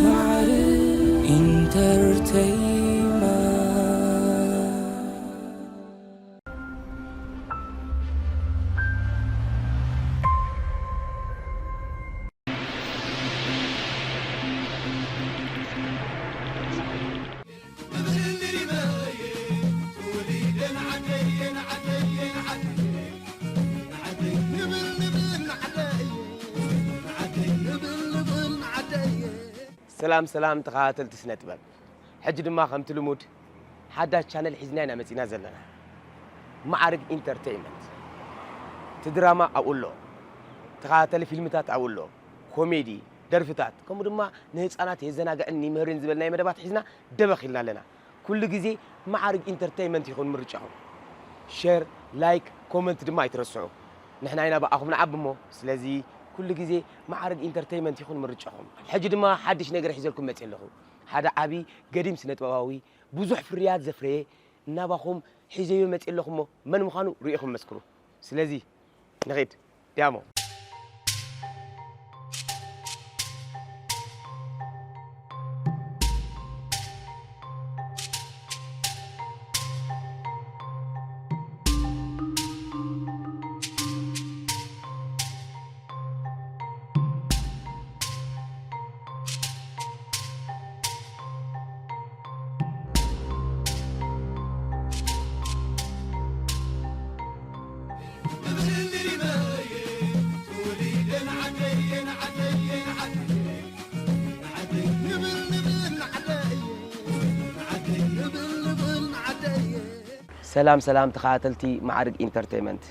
ማዕረ ኢንተርተይመንት። ሰላም ሰላም ተኸታተልቲ ስነ ጥበብ፣ ሕጂ ድማ ከምቲ ልሙድ ሓዳሽ ቻነል ሒዝና ኢና መጺና ዘለና። ማዕርግ ኢንተርተይመንት። እቲ ድራማ ኣብኡ ኣሎ፣ ተኸታተሊ ፊልምታት ኣብኡ ኣሎ፣ ኮሜዲ፣ ደርፍታት፣ ከምኡ ድማ ንህጻናት የዘናግዕን ይምህርን ዝበልናዮ መደባት ሒዝና ደበኽ ኢልና ኣለና። ኩሉ ግዜ ማዕርግ ኢንተርተይመንት ይኹን ምርጫኹም። ሸር፣ ላይክ፣ ኮመንት ድማ ኣይትረስዑ። ንሕና ኢና ብኣኹም ንዓቢ እሞ፣ ስለዚ ኩሉ ግዜ ማዕርግ ኢንተርተይመንት ይኹን ምርጫኹም። ሕጂ ድማ ሓድሽ ነገር ሒዘልኩም መጽየ ኣለኹ። ሓደ ዓቢ ገዲም ስነ ጥበባዊ፣ ብዙሕ ፍርያት ዘፍረየ፣ ናባኹም ሒዘዮ መጽየ ኣለኹ እሞ፣ መን ምዃኑ ርኢኹም መስክሩ። ስለዚ ንኺድ። ዲያሞ። ሰላም ሰላም ተኸታተልቲ ማዕርግ ኢንተርተይመንት፣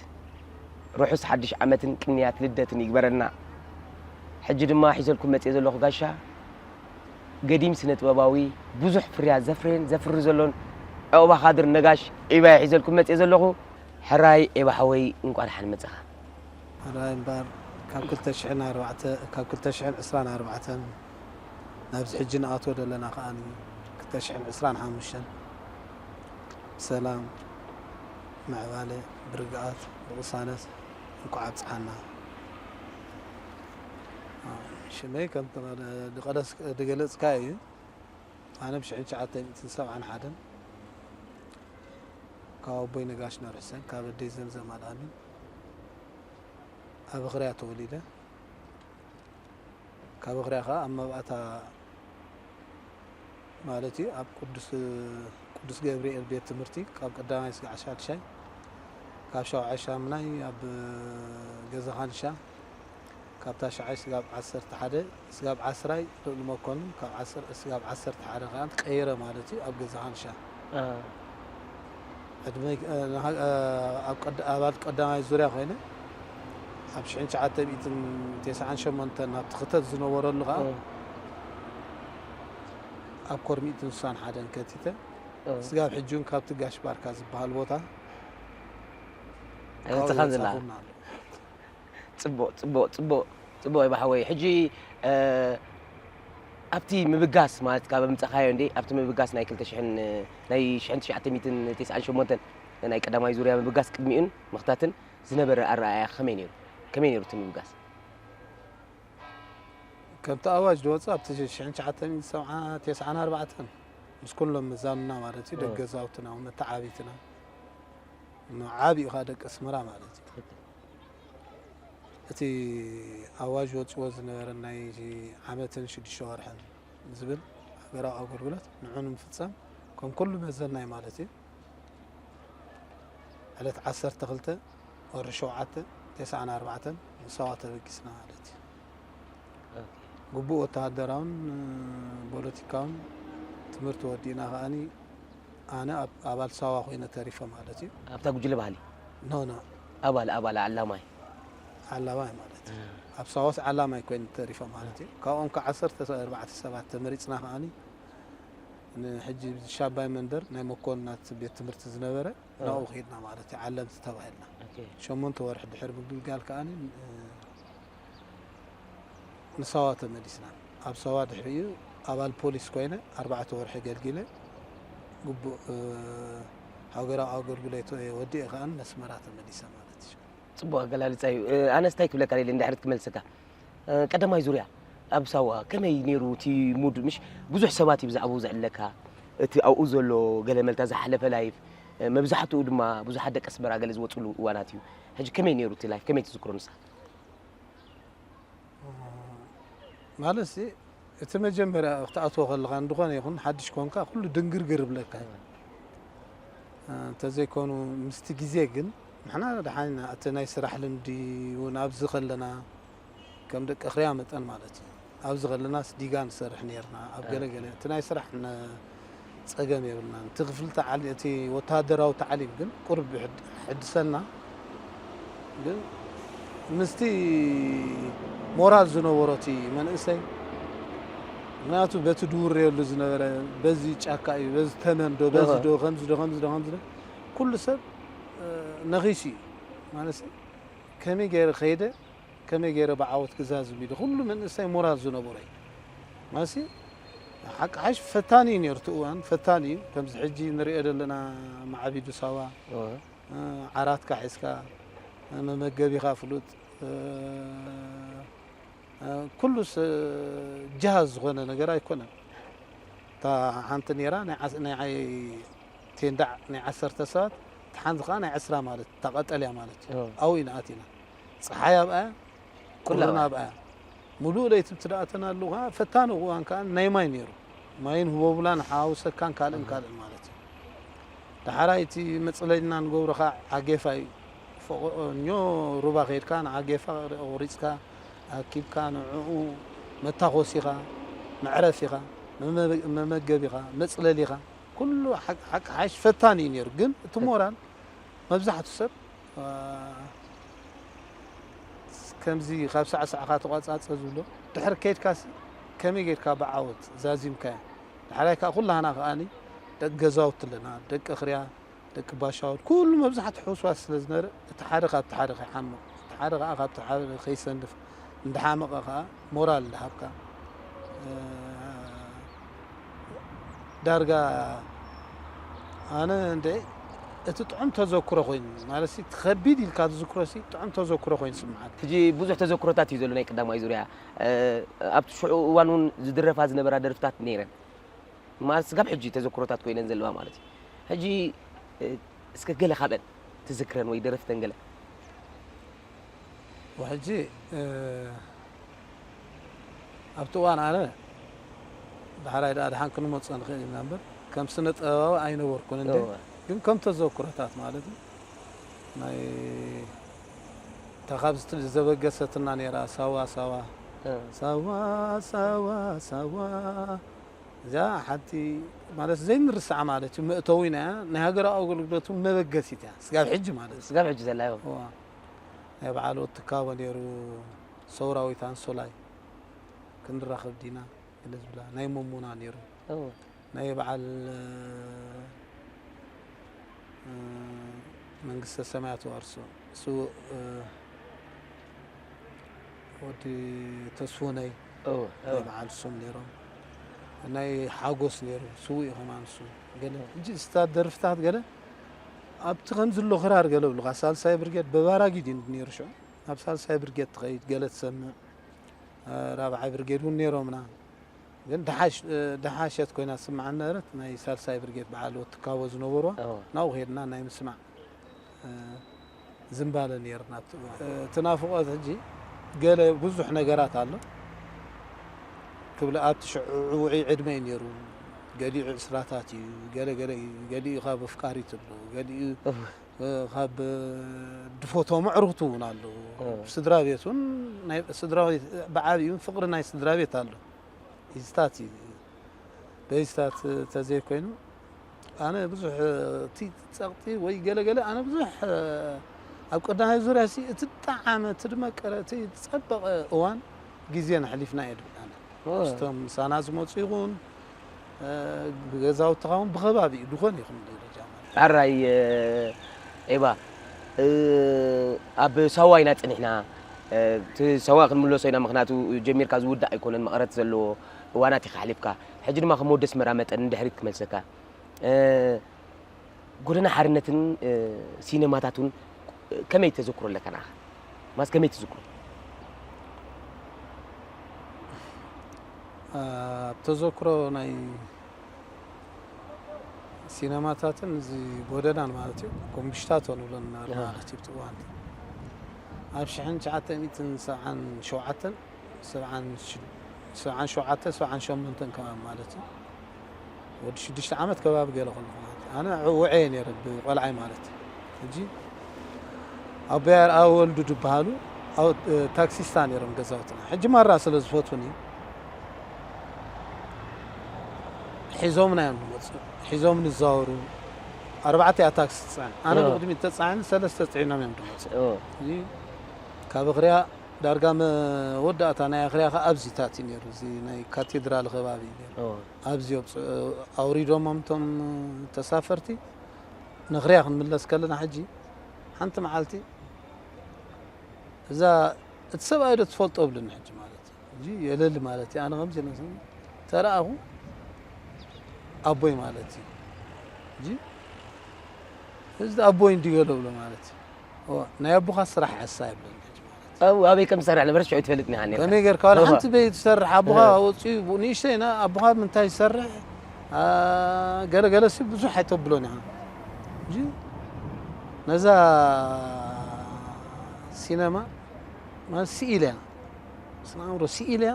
ርሑስ ሓድሽ ዓመትን ቅንያት ልደትን ይግበረልና። ሕጂ ድማ ሒዘልኩም መጽየ ዘለኹ ጋሻ ገዲም ስነ ጥበባዊ፣ ብዙሕ ፍርያት ዘፍረየን ዘፍሪ ዘሎን ዑቕባ ካድር ነጋሽ ዒባየ ሒዘልኩም መጽየ ዘለኹ። ሕራይ ዒባ ሓወይ፣ እንቋዕ ደሓን መጻኻ። ሕራይ እምበኣር፣ ካብ ክልተ ሽሕን ኣርባዕተ፣ ካብ ክልተ ሽሕን ዕስራን ኣርባዕተን ናብዚ ሕጂ ንኣትዎ ዘለና ከኣ ክልተ ሽሕን ዕስራን ሓሙሽተን ብሰላም፣ ምዕባለ፣ ብርግኣት፣ ብቕሳነት እንኳዕ ኣብጽሓና። ሽመይ ከም ድገለጽካዮ እዩ። ኣነ ብ ሽሕን ትሽዓተ ሚእትን ሰብዓን ሓደን ካብ ኣቦይ ነጋሽ ነርሕሰን፣ ካብ ኣደይ ዘምዘም ኣልኣሚን ኣብ እኽርያ ተወሊደ። ካብ እኽርያ ኸዓ ኣብ መባእታ ማለት እዩ ኣብ ቅዱስ፣ ቅዱስ ገብርኤል ቤት ትምህርቲ ካብ ቀዳማይ ስጋዕ ሻድሻይ፣ ካብ ሻውዓይ ሻምናይ ኣብ ገዛ ኻንሻ፣ ካብ ታሽዓይ ስጋብ ዓሰርተ ሓደ፣ ስጋብ ዓስራይ ልኡል መኮንን፣ ካብ ዓስር ስጋብ ዓሰርተ ሓደ ኸዓ ቀይረ ማለት እዩ ኣብ ገዛ ኻንሻ። እ። ዕድመይ፣ እ፣ ንሃ-፣ እ፣ ኣብ ቀድ-፣ ኣባል ቀዳማይ ዙርያ ኮይነ፣ ኣብ ሽሕን ትሽዓተ ሚእትን ተስዓን ሸሞንተን ናብቲ ክተት ዝነበረሉ ኸዓ፣ እ። ኣብ ኮር ሚእትን ስሳን ሓደን ከቲተ፣ እ። ስጋብ ሕጂ እውን ካብቲ ጋሽ ባርካ ዝበሃል ቦታ ኣየወጻኻን ዘላ? ካብኡ ወጻኹና ኣሎ። ጽቡቕ፣ ጽቡቕ፣ ጽቡቕ፣ ጽቡቕ ይባሕወይ። ሕጂ፣ እ፣ ኣብቲ ምብጋስ ማለት ካብ ኣምጻኻዮ እንዴ፣ ኣብቲ ምብጋስ ናይ ክልተ ሽሕን፣ ናይ ሽሕን ትሽዓተ ሚእትን ተስዓን ሸሞንተን ናይ ቀዳማይ ዙርያ ምብጋስ ቅድሚኡን ምኽታትን ዝነበረ ኣረኣእያ ከመይ ነይሩ? ከመይ ነይሩ እቲ ምብጋስ? ከምቲ ኣዋጅ ዝወጸ ኣብቲ ሽሕን ትሽዓተ ሚእትን ሰብዓን፣ ተስዓን ኣርባዕተን ምስ ኩሎም መዛኑና ማለት እዩ፣ እ። ደቂ ገዛውትና፣ መተዓቢትና፣ ዓቢኡ ኸኣ ደቂ ኣስመራ ማለት እዩ። ትኽክል። እቲ ኣዋጅ ወጺዎ ዝነበረ ናይ ዓመትን ሽዱሽተ ወርሕን ዝብል ሃገራዊ ኣገልግሎት ንዑ ንምፍጻም ከም ኩሉ መዘናይ ማለት እዩ። ዕለት ዓሰርተ ክልተ ወርሒ ሸውዓተ ተስዓን ኣርባዕተን ንሳዋ ተበጊስና ማለት እዩ። ኦኬ። ግቡእ ወተሃደራውን ፖለቲካውን ትምህርቲ ወዲእና ከኣኒ ኣነ ኣብ-፣ ኣባል ሳዋ ኮይነ ተሪፈ ማለት እዩ። ኣብታ ጉጅለ ባህሊ? ኖ፣ ኖ። ኣባል፣ ኣባል፣ ዓላማይ? ዓላማይ ማለት እዩ። እ። ኣብ ሳዋስ ዓላማይ ኮይነ ተሪፈ ማለት እዩ። ካብኦም ከ ዓሰርተ ኣርባዕተ ሰባት ተመሪጽና ከኣኒ ንሕጂ ሻባይ መንደር ናይ መኮንናት ቤት ትምህርቲ ዝነበረ እ። ናብኡ ከይድና ማለት እዩ። ዓለምቲ ተባሂልና። ኦኬ። ሸሞንተ ወርሒ ድሕሪ ምግልጋል ከኣኒ፣ እ፣ ንሳዋ ተመሊስና። ኣብ ሳዋ ድሕሪኡ ኣባል ፖሊስ ኮይነ ኣርባዕተ ወርሒ ኣገልጊለ፣ ግቡእ፣ እ፣ ሃገራዊ ኣገልግሎት ወዲኤ ከኣ ነስመራ ተመሊሰ ማለት እዩ። ጽቡቕ ኣገላልጻ እዩ። እ፣ ኣነስ እንታይ ክብለካ ደልየ እንድሕር ክመልሰካ። ቀዳማይ ዙርያ ኣብ ሳዋ ከመይ ነይሩ እቲ ሙድ? ምሽ ብዙሕ ሰባት እዩ ብዛዕባኡ ዘዕለካ፣ እቲ ኣብኡ ዘሎ ገለ መልታ ዝሓለፈ ላይፍ፣ መብዛሕትኡ ድማ ብዙሓት ደቂ ኣስመራ ገለ ዝወፅሉ እዋናት እዩ። ሕጂ ከመይ ነይሩ እቲ ላይፍ? ከመይ ትዝክሮ ንስኻ? ማለት ሲ እቲ መጀመርያ ክትኣትዎ ከለኻ እንድኾነ ይኹን ሓድሽ ኮንካ ኩሉ ድንግርግር ይብለካ እዩ። እንተዘይኮኑ ምስቲ ግዜ ግን ንሕና ደሓን ኢና። እቲ ናይ ስራሕ ልምዲ እውን ኣብዚ ከለና ከም ደቂ ኣኽርያ መጠን ማለት እዩ። ኣብዚ ከለናስ ዲጋ ንሰርሕ ነይርና ኣብ ገለ ገለ እቲ ናይ ስራሕ ነ- ጸገም የብልናን። እቲ ክፍሊ ተዓሊ እቲ ወተሃደራዊ ተዓሊም ግን ቁሩብ ይሕድ- ይሕድሰና ግን ምስቲ ሞራል ዝነበሮ እቲ መንእሰይ ምክንያቱ በቲ ድውረየሉ ዝነበረ በዚ ጫካ እዩ በዚ ተመን ዶ በዚ ዶ ከምዚ ዶ ከምዚ ዶ ከምዚ ዶ ኩሉ ሰብ ነኺሱ እዩ ማለት ከመይ ገይረ ከይደ ከመይ ገይረ ብዓወት ክዛዝም ኢሉ ኩሉ መንእሰይ ሞራል ዝነበሮ እዩ ማሲ ሓቂ ሓሽ ፈታኒ እዩ ነይሩ እቲ እዋን ፈታኒ እዩ ከምዚ ሕጂ ንሪኦ ዘለና ማዕቢዱ ሳዋ ዓራትካ ሒዝካ መመገቢኻ ፍሉጥ ኩሉስ ጅሃዝ ዝኾነ ነገር ኣይኮነን እታ ሓንቲ ነይራ ናይ ቴንዳ ናይ ዓሰርተ ሰባት እቲ ሓንቲ ከዓ ናይ ዕስራ ማለት እታ ቀጠልያ ማለት እዩ ኣብኡ ኢና ኣቲና ፀሓይ ኣብኣ ቁርን ኣብኣ ሙሉእ ለይቲ ብትደኣተናሉ ከዓ ፈታኒ እዋን ከዓ ናይ ማይ ነይሩ ማይን ህቦብላን ሓውሰካን ካልእን ካልእን ማለት እዩ ዳሓራይ እቲ መፅለልና ንገብሮ ከዓ ዓጌፋ እዩ ፈቆ- እኞ ሩባ ከይድካ ንዓጌፋ ቁሪፅካ ኣኪብካ ንዕኡ መታኮሲኻ መዕረፊኻ መመገቢኻ መፅለሊኻ ኩሉ ሓቂ ሓሽ ፈታኒ እዩ ነይሩ ግን እቲ ሞራል መብዛሕቱ ሰብ ከምዚ ካብ ሳዕሳዕካ ተቋፃፀ ዝብሎ ድሕሪ ከይድካ ከመይ ጌርካ ብዓወት ዛዚምካያ ድሕራይ ከዓ ኩላህና ከዓኒ ደቂ ገዛውቲ ኣለና ደቂ ክርያ ደቂ ባሻውል ኩሉ መብዛሕትኡ ሕውስዋስ ስለ ዝነበረ እቲ ሓደ ካብቲ ሓደ ከይሓምቕ እቲ ሓደ ከዓ ካብቲ ሓደ ከይሰንፍ እንዳሓመቐ ከዓ ሞራል እንዳሃብካ ዳርጋ ኣነ እንደ እቲ ጥዑም ተዘክሮ ኮይኑ ማለት ሲ ከቢድ ኢልካ ትዝክሮ ሲ ጥዑም ተዘክሮ ኮይኑ ስምዓት ሕጂ ብዙሕ ተዘክሮታት እዩ ዘሎ ናይ ቀዳማይ ዙርያ ኣብቲ ሽዑ እዋን እውን ዝድረፋ ዝነበራ ደርፍታት ነይረን ማለት ስጋብ ሕጂ ተዘክሮታት ኮይነን ዘለዋ ማለት እዩ ሕጂ እስከ ገለ ካብአን ትዝክረን ወይ ደረፍተን ገለ ሕጂ ኣብቲ እዋን ኣነ ዳሕራይ ደኣ ድሓን ክንመፀ ንኽእል ኢና እምበር ከም ስነ ጥበባዊ ኣይነበርኩን እንደ ግን ከም ተዘክሮታት ማለት እዩ ናይ እታ ካብዚ ዘበገሰትና ነይራ ሳዋ ሳዋ ሳዋ ሳዋ ሳዋ እዚኣ ሓንቲ ማለት ዘይንርስዓ ማለት እዩ መእተዊና እያ ናይ ሃገራዊ ኣገልግሎት እውን መበገሲት እያ ስጋብ ሕጂ ማለት እዩ ስጋብ ሕጂ ዘላ እዋ ናይ በዓል ወትካቦ ነይሩ ሰውራዊት ኣንሶላይ ክንራኸብ ዲና ገለ ዝብላ ናይ መሙና ነይሩ ናይ በዓል መንግስተ ሰማያት ዋርሶ ስውእ ወዲ ተስፉነይ ናይ በዓል ሱም ነይሮም ናይ ሓጎስ ነይሩ ስውእ እዩ ከማን እሱ ገለ ሕጂ ስታት ደርፍታት ገለ ኣብቲ ከምዚ ኣሎ ክራር ገለ ብሉካ ሳልሳይ ብርጌድ በባራጊድ እዩ ነይሩ ሽዑ ናብ ሳልሳይ ብርጌድ ትኸይድ ገለ ትሰምዕ ራብዓይ ብርጌድ እውን ነይሮምና ግን ደሓሸት ኮይና ትስምዓኒ ነበረት ናይ ሳልሳይ ብርጌድ በዓል ወትካቦ ዝነበርዋ ናብኡ ከይድና ናይ ምስማዕ ዝንባለ ነይርና እቲ ናፍቆት ሕጂ ገለ ብዙሕ ነገራት ኣሎ ክብል ኣብቲ ሽዑ ውዑይ ዕድመ እዩ ነይሩ ገሊኡ ዕስራታት እዩ ገለ ገለ እዩ ገሊኡ ካብ ኣፍቃሪት ኣሎ ገሊኡ ካብ ድፎቶ መዕርክቱ እውን ኣለዉ ስድራ ቤት እውን ስድራ ቤት ብዓብዩ ፍቅሪ ናይ ስድራ ቤት ኣሎ ይዝታት እዩ በይዝታት ተዘይኮይኑ ኣነ ብዙሕ እቲ ፀቕጢ ወይ ገለገለ ኣነ ብዙሕ ኣብ ቀዳማይ ዙርያ ሲ እቲ ጣዓመ እቲ ድመቀረ እቲ ዝፀበቐ እዋን ግዜ ነሕሊፍና እየ ድብል ኣነ ምስቶም ምሳና ዝመፁ ይኹን ብገዛውትኻ እውን ብኸባቢ እዩ ዝኾነ ይኹን ደረጃ ማለት እዩ። ሕራይ ኤባ ኣብ ሳዋ ኢና ፀኒሕና እቲ ሳዋ ክንምለሶ ኢና ምክንያቱ ጀሚርካ ዝውዳእ ኣይኮነን መቐረት ዘለዎ እዋናት ኢኻ ኣሕሊፍካ ሕጂ ድማ ከም ወዲ ኣስመራ መጠን ንድሕሪት ክመልሰካ ጎደና ሓርነትን ሲነማታቱን ከመይ ተዘክሮ ኣለካ ንዓኻ? ማስ ከመይ ትዝክሮ? ኣብ ተዘክሮ ናይ ሲነማታትን እዚ ጎደናን ማለት እዩ፣ ኮምቢሽታቶ ንብለን ነበር ማለት እዩ። ብቲ እዋን ኣብ ሽሕን ትሽዓተ ሚእትን ሰብዓን ሸውዓተን፣ ሰብዓን ሸውዓተ፣ ሰብዓን ሸሞንተን ከባቢ ማለት እዩ። ወዲ ሽዱሽተ ዓመት ከባቢ ገለ ከለኹ ማለት እዩ። ኣነ ውዐየ ነይረ ብቆልዓይ ማለት እዩ። ሕጂ ኣቦይ ኣርኣያ ወልዱ ዝበሃሉ ታክሲስታ ነይሮም ገዛውትና። ሕጂ ማራ ስለ ዝፈትውኒ ሒዞምና እዮም ዝመፁ። ሒዞም ንዛወሩ። ኣርባዕተ እያ ታክሲ ትፅዕን። ኣነ ብቅድሚት ተፃዕኒ፣ ሰለስተ ፅዒኖም እዮም ዝመፁ። ካብ ኣኽርያ ዳርጋ መወዳእታ ናይ ኣኽርያ ከዓ ኣብዚታት እዩ ነይሩ። እዚ ናይ ካቴድራል ከባቢ እዩ ነይሩ። ኣብዚ ኣውሪዶሞም እቶም ተሳፈርቲ። ንኣኽርያ ክንምለስ ከለና ሕጂ ሓንቲ መዓልቲ እዛ እቲ ሰብኣይ ዶ ትፈልጦ ብልኒ ሕጂ ማለት እዩ። ሕጂ የለሊ ማለት እዩ። ኣነ ከምዚ ነስ ተረኣኹ ኣቦይ ማለት እዩ። ሕጂ እዚ ኣቦይ እንዲገሎ ብሎ ማለት እዩ። እዋ፣ ናይ ኣቦኻ ስራሕ ዕሳ ይብለኒ ሕጂ ማለት እዩ። ኣብኡ ኣበይ ከም ዝሰርሕ ነበርስ ሽዑ ትፈልጥ ኒኻ ነርካ? ከመይ ጌርካ ዋላ እዋ። ሓንቲ በይ ትሰርሕ ኣቦኻ እዋ። ወፂኡ ብኡ ንእሽተይ ና ኣቦኻ ምንታይ ይሰርሕ? አ፣ ገለ ገለ ሲ ብዙሕ ኣይተብሎን ኢኻ። ሕጂ ነዛ ሲነማ ማለት ስኢል እያ። ስነ ኣእምሮ ስኢል እያ።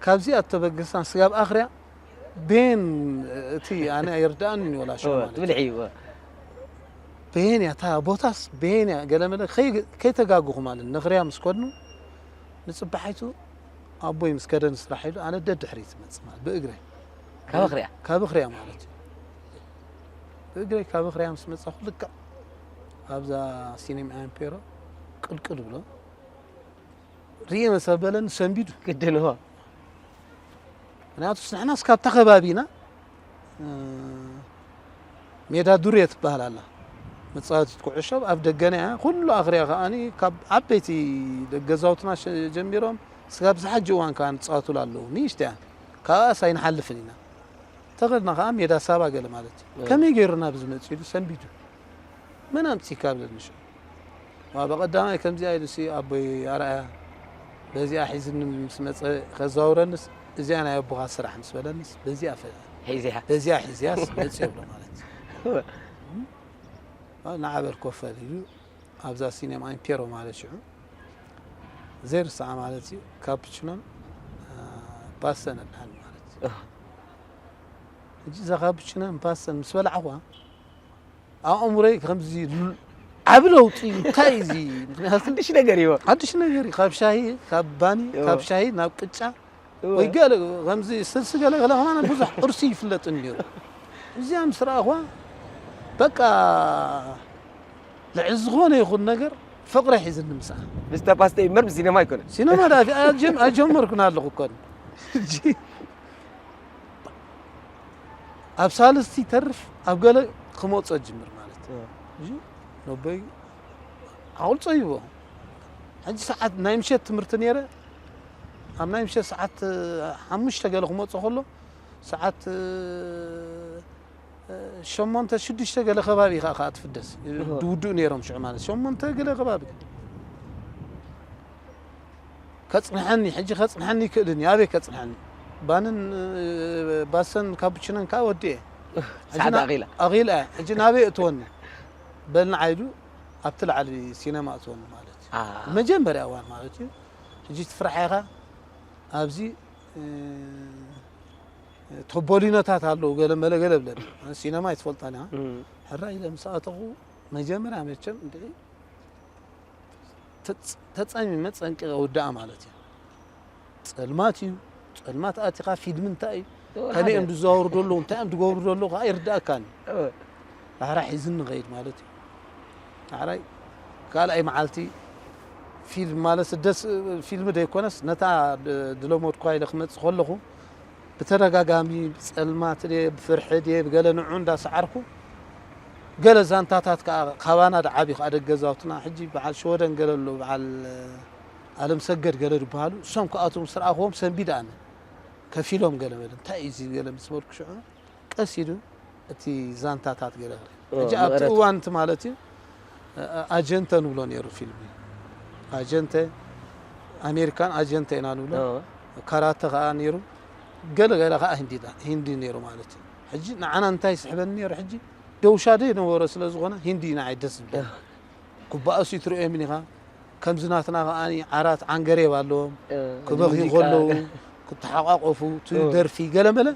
ካብዚኣ እተበገስና ስጋብ ኣኽርያ ቤን እቲ ኣነ ኣይርድኣንን እዩ ወላ ሽዑ እወ፣ ማለት ትብል እዩ። ሕይወ። ቤን እያ፣ እታ ቦታስ ቤን እያ። ገለ መለ ከይ-፣ ከይተጋግኹ ማለት ነኽርያ ምስ ከድኑ ንጽባሒቱ ኣቦይ ምስ ከደ ንስራሕ ኢሉ ኣነ ደድሕሪት እመጽእ ማለት ብእግረይ። ካብ ኣኽርያ? ካብ ኣኽርያ ማለት እዩ። ብእግረይ ካብ ኣኽርያ ምስ መጻኹ ልክዕ ኣብዛ ሲኔማ ኣምፔሮ ቅልቅል ብሎ ርእየ መሰበለን ሰንቢዱ። ግድን እዎ። ምክንያቱስ ንሕናስ ካብታ ከባቢና፣ እ፣ ሜዳ ዱርየ ትበሃል ኣላ። መጻወቲት ኩዕሾ ኣብ ደገና እያ። ኩሉ ኣኽርያ ከኣኒ ካብ ዓበይቲ ደገ ገዛውትና ሸ-፣ ጀሚሮም ስጋብ ዝሓጂ እዋን ከኣ ንጻወቱላ ኣለዉ። ንእሽተያ ካብኣስ ኣይንሓልፍን ኢና። ተኸድና ከኣ ሜዳ ሳባ ገለ ማለት እዩ። እ። ከመይ ገይሩ ናብዚ መጺኡ ኢሉ ሰንቢዱ። መን ኣምጺካ ብለኒ ሽዑ። ዋ፣ በቐዳማይ ከምዚኣ ኢሉሲ ኣቦይ ኣርኣያ በዚኣ ሒዝኒ ምስ መጸ ከዘዋውረንስ፣ እዚኣ ናይ ኣቦኻ ስራሕ ምስ በለንስ፣ በዚኣ ፈ-፣ ሒዝያ። በዚኣ ሒዝያስ መጽእ ብሎ ማለት እዩ። ዋ፣ ንዓ በል ኮፈል ኢሉ ኣብዛ ሲኔማ ኢምፔሮ ማለት ሽዑ ዘይርስዓ ማለት እዩ። ካፕችኖን፣ አ፣ ፓስተን ኣድሓኒ ማለት እዩ። እ። ሕጂ እዛ ካፕችኖን ፓስተን ምስ በላዕኹዋ፣ ኣእምሮይ ከምዚ ል-፣ ዓቢ ለውጢ እዩ። እንታይ እዩ እዚ? ምክንያቱ ሓድሽ ነገር እዩ። ሓድሽ ነገር እዩ። ካብ ሻሂ፣ ካብ ባኒ፣ እዎ። ካብ ሻሂ ናብ ቅጫ፣ እዎ። ወይ ገለ ከምዚ ስልሲ ገለ ገለ ከማን ብዙሕ ቅርሲ ይፍለጥን ነይሩ። እዚኣ ምስ ረኣኹዋ፣ በቃ ልዕሊ ዝኾነ ይኹን ነገር ፍቕሪ ሒዝኒ ምስኣ። ምስታ ፓስተ እምበር ብሲነማ ኣይኮነን። ሲነማ ዳ ኣጀም-፣ ኣጀመርኩን ኣለኹ እኮ። ሕጂ ኣብ ሳልስቲ ይተርፍ፣ ኣብ ገለ ክመጾ ጅምር ማለት እዩ። እ። እዚ ነቦይ ዓቑል ጸይቦ። ሕጂ ሰዓት ናይ ምሸት ትምህርቲ ነይረ። ኣብ ናይ ምሸት ሰዓት ሓሙሽተ ገለ ክመጾ ከሎ፣ ሰዓት ሸሞንተ ሽዱሽተ ገለ ከባቢ ኢኻ ከኣ ትፍደስ። እሆ። ድውድኡ ነይሮም ሽዑ ማለት ሸሞንተ ገለ ከባቢ። ከጽንሐኒ፣ ሕጂ ከጽንሐኒ ይክእልን እዩ። ኣበይ ከጽንሐኒ? ባንን፣ እ፣ ባሰን ካቡችኖን ከኣ ወዲኤ። እህ፣ ሕጂ ሰዓት ና-፣ ኣኺላ። ኣኺላ እያ። ሕጂ ናበይ እትወኒ? በል ንዓይ ኢሉ ኣብቲ ላዕሊ ሲነማ እትወኒ ማለት እዩ። አ። መጀመርያ እዋን ማለት እዩ። ሕጂ ትፍራሕ ኢኻ ኣብዚ፣ እ፣ ተቦሊኖታት ኣለዉ፣ ገለ መለ ገለ ብለኒ። ኣነ ሲነማ ኣይትፈልጣን ኢኻ። እም። ሕራይ ኢለ ምስ ኣተኹ መጀመርያ መቸም እንድዒ ተጽ-፣ ተጸሚመ ጸንቂቐ ውድኣ ማለት እዩ። ጸልማት እዩ። ጸልማት ኣቲኻ ፊልም እንታይ እዩ? እወ፣ ከመይ ሓደ እዮም ዝዘዋወሩ ዘለዉ፣ እንታይ እዮም ዝገብሩ ዘለዉ ከኣ ኣይርድኣካን እዩ። እወ። ዳሕራይ ሒዝኒ ንኸይድ ማለት እዩ። ዳሕራይ ካልኣይ መዓልቲ ፊልም ማለት ደስ፣ ፊልም ደይኮነስ ነታ ድ-፣ ድለመድኳ ኢለ ክመጽእ ከለኹ ብተደጋጋሚ ብጸልማት ድየ፣ ብፍርሒ ድየ፣ ብገለ ንዑ እንዳሰዓርኩ፣ ገለ ዛንታታት ከኣ ካባና ድዓብዩ ከኣ ደገ ገዛውትና፣ ሕጂ በዓል ሸወደን ገለ ኣሎ፣ በዓል ኣለም ሰገድ ገለ ዝበሃሉ፣ እሶም ክኣትዉ ምስ ረኣኽዎም ሰንቢደ ኣነ። ከፊሎም ገለ በለ፣ እንታይ እዩ እዚ ገለ ምስ በልኩ ሽዑ፣ ቀስ ኢሉ እቲ ዛንታታት ገለ ክርኢ። ኦ፣ ሕጂ ኣብቲ መቐረት። እዋን እቲ ማለት እዩ፣ እ፣ ኣጀንተ ንብሎ ነይሩ ፊልም እዩ። ኣጀንተ፣ ኣሜሪካን ኣጀንተ ኢና ንብሎ። ኦ። ካራተ ከኣ ነይሩ። ገለ ገለ ከዓ ሂንዲ ዳ- ሂንዲ ነይሩ ማለት እዩ። ሕጂ ንዓና እንታይ ይስሕበኒ ነይሩ፣ ሕጂ ደውሻደ ነበረ ስለ ዝኾነ ሂንዲ ንዓይ ደስ ዝብል። ኩባእሱ ይትርእዮም ኢኻ፣ ከምዚ ናትና ከዓኒ ዓራት ዓንገሬብ ኣለዎም። ክበኽዩ ከለዉ፣ ክተሓቋቆፉ፣ እቲ ደርፊ ገለመለ።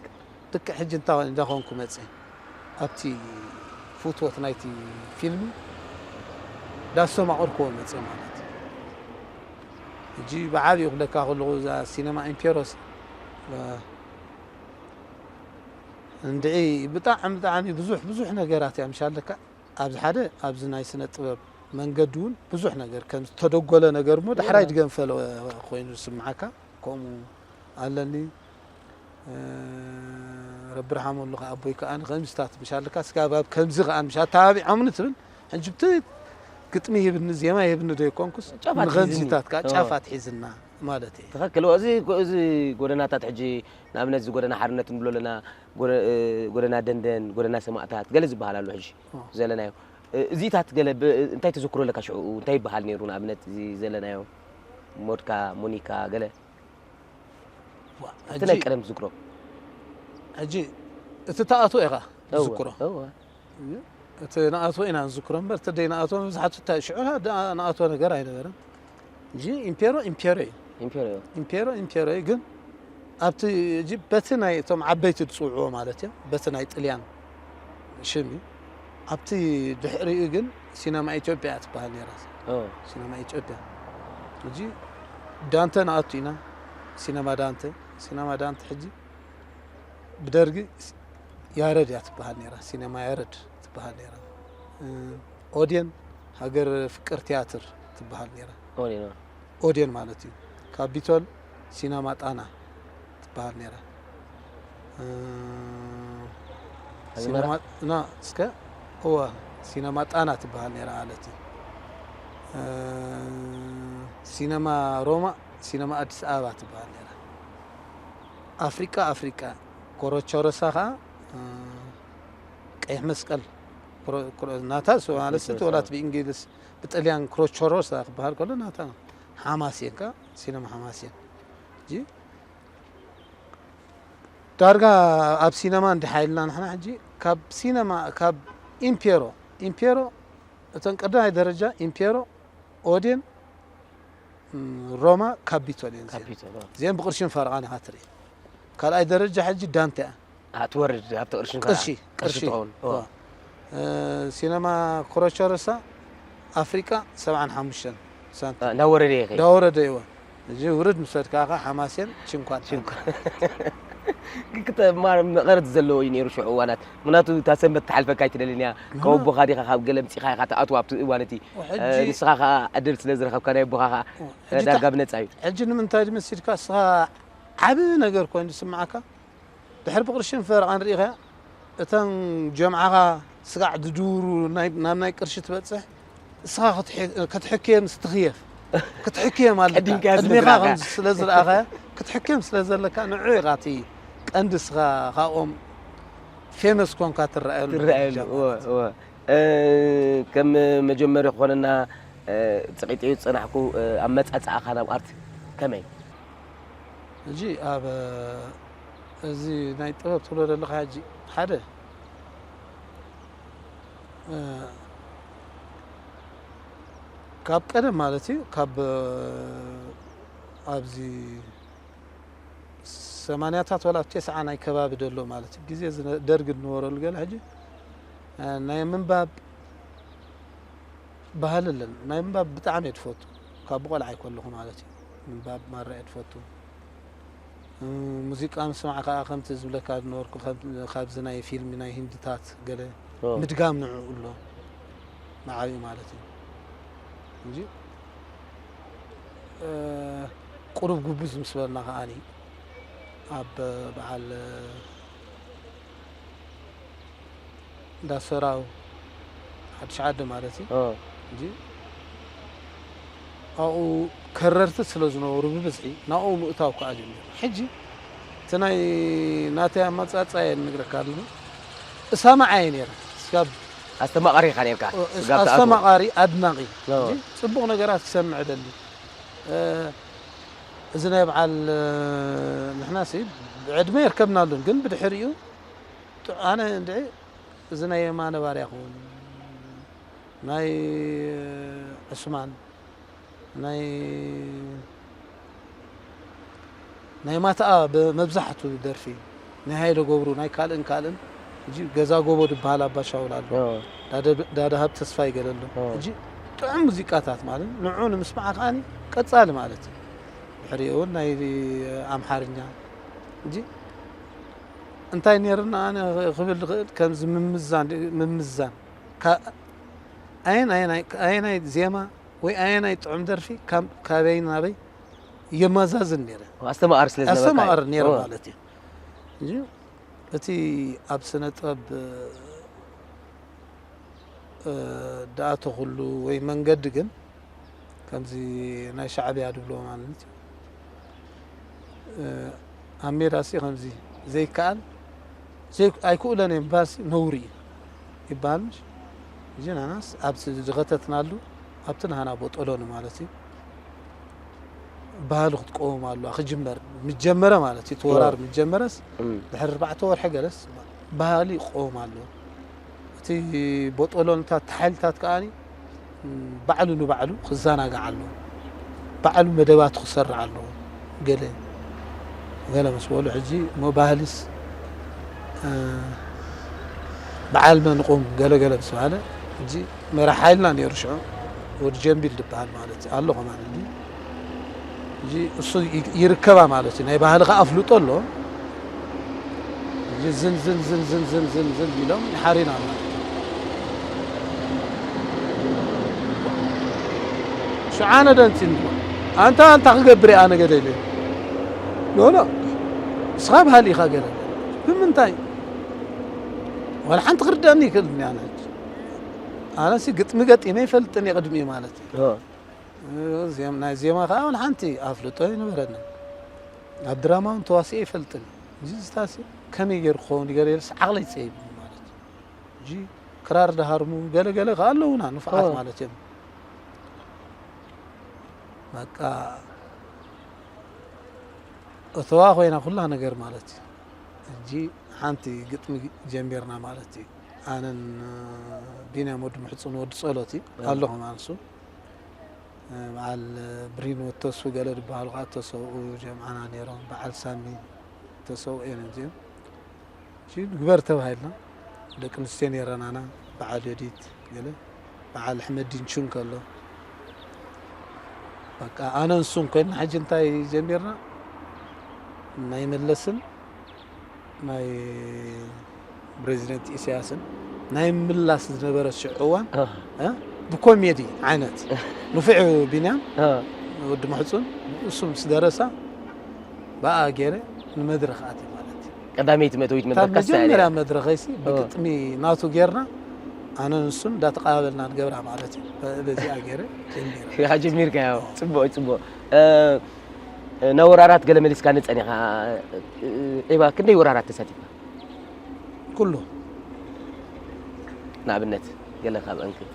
ልክዕ ሕጂ እንታይ እንዳኾንኩ መፅእ ኣብቲ ፍትወት ናይቲ ፊልም ዳስተማቐርክዎ መፅእ ማለት እዩ። ሕጂ ብዓብዩ ክብለካ ከለኹ እዛ ሲነማ ኢምፔሮስ እንድዒ ብጣዕሚ ብጣዕሚ ብዙሕ ብዙሕ ነገራት እያ ምሻለካ። ኣብዚ ሓደ ኣብዚ ናይ ስነ ጥበብ መንገዲ እውን ብዙሕ ነገር ከም ዝተደጎለ ነገር እሞ ዳሕራይ ድገንፈለ ኮይኑ ዝስምዓካ ከምኡ ኣለኒ። ረቢ ርሓመሉ ከዓ ኣቦይ ከዓ ከምዚታት ምሻለካ ስጋብ ኣብ ከምዚ ከዓ ምሽ ኣተባቢዖምኒ ትብል። ሕጂ ብቲ ግጥሚ ይብኒ ዜማ ይብኒ ዶ ይኮንኩስ ንኸምዚታት ከዓ ጫፋት ሒዝና ማለት እዩ። ትኽክል። እዚ እዚ ጎደናታት ሕጂ ንኣብነት እዚ ጎደና ሓርነት ንብሎ ኣለና፣ ጎደና ደንደን፣ ጎደና ሰማእታት ገለ ዝበሃል ኣሎ። ሕጂ ዘለናዮ እዚታት ገለ እንታይ ተዘክሮ ኣለካ? ሽዑ እንታይ ይበሃል ነይሩ? ንኣብነት እዚ ዘለናዮ ሞድካ፣ ሞኒካ ገለ እቲ ናይ ቀደም ትዝክሮ። ሕጂ እቲ ተኣትዎ ኢኻ ትዝክሮ። እቲ ንኣትዎ ኢና ንዝክሮ እምበር እቲ ደይንኣትዎ መብዛሕቱ እንታይ ሽዑ ንኣትዎ ነገር ኣይነበረን። እንጂ ኢምፔሮ ኢምፔሮ እዩ። ኢምፔሮ እዩ። ኢምፔሮ ኢምፔሮ እዩ። ግን ኣብቲ ሕጂ በቲ ናይ እቶም ዓበይቲ ዝፅውዕዎ ማለት እዮም በቲ ናይ ጥልያን ሽም እዩ። ኣብቲ ድሕሪኡ ግን ሲነማ ኢትዮጵያ እያ ትበሃል ነይራ። ሲነማ ኢትዮጵያ ሕጂ ዳንተ ንኣቱ ኢና። ሲነማ ዳንተ ሲነማ ዳንተ ሕጂ ብደርጊ ያረድ እያ ትበሃል ነይራ። ሲነማ ያረድ ትበሃል ነይራ። ኦዴን ሃገር ፍቅር ቲያትር ትበሃል ነይራ። ኦዴን ማለት እዩ። ካፒቶል ሲነማ ጣና ትበሃል ነይራ። ሲነማ ና እስከ እዋ ሲነማ ጣና ትበሃል ነይራ ማለት እዩ። ሲነማ ሮማ ሲነማ ኣዲስ ኣበባ ትበሃል ነይራ። ኣፍሪቃ ኣፍሪቃ ኮሮቸሮሳ ከዓ ቀይሕ መስቀል ናታ ማለት ተወላት ብእንግሊዝ ብጥልያን ክሮቸሮሳ ክበሃል ከሎ ናታ ሓማሴን ከዓ ሲነማ ሓማሴን ዳርጋ ኣብ ሲነማ እንዲሓ ኢልና ንሕና ሕጂ ካብ ሲነማ ካብ ኢምፔሮ ኢምፔሮ እተን ቀዳማይ ደረጃ ኢምፔሮ ኦዴን ሮማ ካፒቶል እየን እዚአን። እዚአን ብቅርሽን ፈረቓን ኢኻ ትርኢ። ካልኣይ ደረጃ ሕጂ ዳንተ እያ። ትወርድ ኣብቲ ቅርሽን ፈረቓን። ቅርሺ ቅርሺ ትኸውን። ሲነማ ኮሮቸሮሳ ኣፍሪቃ ሰብዓን ሓሙሽተን ሳንቲም እንዳወረደ ይኸይድ። እንዳወረደ ይወ እዚ ውርድ ምስ ወድካ ከ ሓማሴን ሽንኳን ሽንኳን ግን ክተ መቐረት ዘለዎ እዩ ነይሩ ሽዑ እዋናት። ምክንያቱ እታ ሰንበት ትሓልፈካ ኣይትደልን እያ። ካብ ኣቦኻ ዲኻ ካብ ገለ ምፂኻ ኢኻ ትኣትዋ ኣብቲ እዋን እቲ። ንስኻ ከዓ ዕድል ስለ ዝረኸብካ ናይ ኣቦኻ ከዓ ዳርጋ ብነፃ እዩ። ሕጂ ንምንታይ ድመሲድካ እስኻ ዓብ ነገር ኮይኑ ዝስምዓካ ድሕሪ ብቕርሽን ፈረቓን ርኢኻ እተን ጀምዓኻ ስጋዕ ዝድውሩ ናብ ናይ ቅርሺ ትበፅሕ እስኻ ክትሕክየ ምስ ትኽየፍ ክትሕክየ ማለት ዕድሜኻ ከም ስለ ዝረኣኻ ክትሕክየ ስለ ዘለካ ንዑ ኢኻ እቲ ቀንዲ እስኻ ካብኦም ፌመስ ኮንካ ትረኣየሉ ትረኣየሉ ከም መጀመሪ ክኾነና ፀቂጠዩ ዝፀናሕኩ ኣመፃፅኣኻ ናብ ኣርት ከመይ ሕጂ ኣብ እዚ ናይ ጥበብ ትብሎ ዘለኻ ሕጂ ሓደ ካብ ቀደም ማለት እዩ ካብ ኣብዚ ሰማንያታት ወላ ኣብ ቴስዓ ናይ ከባቢ ደሎ ማለት እዩ ግዜ ደርግ ዝነበረሉ ገለ ሕጂ ናይ ምንባብ ባህሊ ኣለና ናይ ምንባብ ብጣዕሚ እየ ዝፈቱ ካብ ብቆልዓ ይኮለኹ ማለት እዩ ምንባብ ማራ እየ ዝፈቱ ሙዚቃ ምስማዕ ከዓ ከምቲ ዝብለካ ዝነበርኩ ካብዚ ናይ ፊልም ናይ ሂንድታት ገለ ምድጋም ንዕኡ ኣሎ ንዓብዩ ማለት እዩ እንጂ ቁሩብ ጉብዝ ምስ በልና ከዓኒ ኣብ በዓል እንዳ ሰራው ሓድሽ ዓዲ ማለት እዩ እንጂ ኣብኡ ከረርቲ ስለ ዝነበሩ ብብዝሒ ናብኡ ምእታው ከዓ ጀሚሩ ሕጂ እቲ ናይ ናተይ ኣመፃፅኣ እየ ንነግረካ ኣለኹ እሰምዓ እየ ነይረ ስጋብ ኣስተማቓሪ ኢኻ ነርካ ኣስተማቓሪ ኣድናቒ ፅቡቕ ነገራት ክሰምዕ ደሊ እዚ ናይ በዓል ንሕናሲ ብዕድመ የርከብናሉን፣ ግን ብድሕሪኡ ጥ- ኣነ እንድዒ እዚ ናይ የማነ ባርያ ክውን፣ ናይ ዕስማን፣ ናይ ናይ ማትኣ መብዛሕቱ ደርፊ ናይ ሃይለ ገብሩ ናይ ካልእን ካልእን፣ እጂ ገዛ ጎቦ ዝበሃል ኣባሻውል ኣሎ፣ ዳደ- ዳደ ሃብ ተስፋ ይገለሉ፣ እጂ ጥዑም ሙዚቃታት ማለት ንዑ ንምስማዕ ከዓኒ ቀጻሊ ማለት እዩ። ድሕሪኡ እውን ናይ ኣምሓርኛ፣ እጂ እንታይ ነይርና ኣነ ክብል ዝኽእል ከምዚ ምምዛን ምምዛን፣ ኣየናይ ዜማ ወይ ኣየናይ ጥዑም ደርፊ ካበይ ናበይ የማዛዝን ነይረ። ኣስተማቐር ስለ ዝነበርካ ኣስተማቐር ነይረ ማለት እዩ። እቲ ኣብ ስነ ጥበብ ደኣተኹሉ ወይ መንገዲ ግን ከምዚ ናይ ሻዕብያ ድብሎ ማለት ኣብ ሜዳ ሲ ከምዚ ዘይከኣል ኣይክእለን እዮም ባሲ ነውሪ እዩ ይበሃል። ምሽ እዚ ናናስ ኣብ ዝኸተትናሉ ኣብቲ ናህና ቦጠሎኒ ማለት እዩ። ባህሊ ክትቀውም ኣለዋ ክጅመር ምጀመረ ማለት እዩ። ተወራር ምጀመረስ ድሕሪ ኣርባዕተ ወርሒ ገለስ ባህሊ ክቀውም ኣለዎ። እቲ ቦጠሎንታት ሓይልታት ከኣ ባዕሉ ንባዕሉ ክዘናጋዕ ኣለዎ። ባዕሉ መደባቱ ክሰርዕ ኣለዎ። ገለ ገለ ምስ በሉ ሕጂ እሞ ባህልስ በዓል መንቁም ገለ ገለ ምስ በሃለ ሕጂ መራሕ ሓይልና ነይሩ ሽዑ ወዲ ጀምቢል ዝበሃል ማለት እዩ ኣሎ ከማን ሕጂ እሱ ይርከባ ማለት እዩ። ናይ ባህልኻ ኣፍልጦ ኣሎ። ዝን ዝን ዝን ዝን ዝን ዝን ዝን ዝን ኢሎም ይሓሪና ማለት እዩ። ሽዓነ ደንፂ ኣንታ ኣንታ ክገብር ኣነ ገደ ኢለ ሎሎ እስኻ ባህሊ ኢኻ ገለ ብምንታይ ዋላ ሓንቲ ክርዳእኒ ይክእል ኣነ ኣነሲ ግጥሚ ገጢመ ይፈልጥን ቅድሚ ማለት እዩ። ናይ ዜማ ከዓ ዋላ ሓንቲ ኣፍልጦ ይነበረኒ ኣብ ድራማ እውን ተዋሲኤ ይፈልጥን እዚ ዝታሲ ከመይ ገይሩ ክኸውን ገለ ኢለስ ዓቕለይ ፀይቡ ማለት እዩ። ክራር ድሃርሙ ገለ ገለ ከዓ ኣለውና ንፉዓት ማለት እዮም። በቃ እተዋ ኮይና ኩላ ነገር ማለት እዩ። ሕጂ ሓንቲ ግጥሚ ጀሚርና ማለት እዩ። ኣነን ቢንያም ወዲ ምሕፁን ወዲ ፀሎት እዩ ኣለኹም ኣንሱ በዓል ብሪን ወተሱ ገለ ዝበሃሉ ከዓ ተሰውኡ ጀምዓና ነይሮም። በዓል ሳሚ ተሰውኡ እዮም እዚኦም። ንግበር ተባሂልና ደቂ ኣንስትዮ ነይረናና በዓል ዮዲት ገለ በዓል ኣሕመዲን ቹን ከሎ በቃ ኣነ ንሱን ኮይና ሕጂ እንታይ ጀሚርና ናይ መለስን ናይ ፕሬዚደንት ኢሳያስን ናይ ምላስ ዝነበረ ሽዑ እዋን ብኮሜዲ ዓይነት ንፉዕ ቢንያም ወዲ መሕፁን እሱ ምስ ደረሳ ብኣ ገይረ ንመድረኽ ኣትየ ማለት እዩ። ቀዳመይቲ መእተዊት መድረኽ ካብ ካሳ እያ መጀመርያ ነይራ። መድረኸይሲ ብግጥሚ ናቱ ጌርና ኣነ ንሱን እንዳተቐባበልና ንገብራ ማለት እዩ። በዚኣ ገይረ ጀሚረ። ኢኻ ጀሚርካዮ። ጽቡቕ እዩ፣ ጽቡቕ። ናብ ወራራት ገለ መሊስካኒ ጸኒኻ። ዒባ ክንደይ ወራራት ተሳቲፍካ? ኩሉ ንኣብነት ገለ ካብ ኣንክት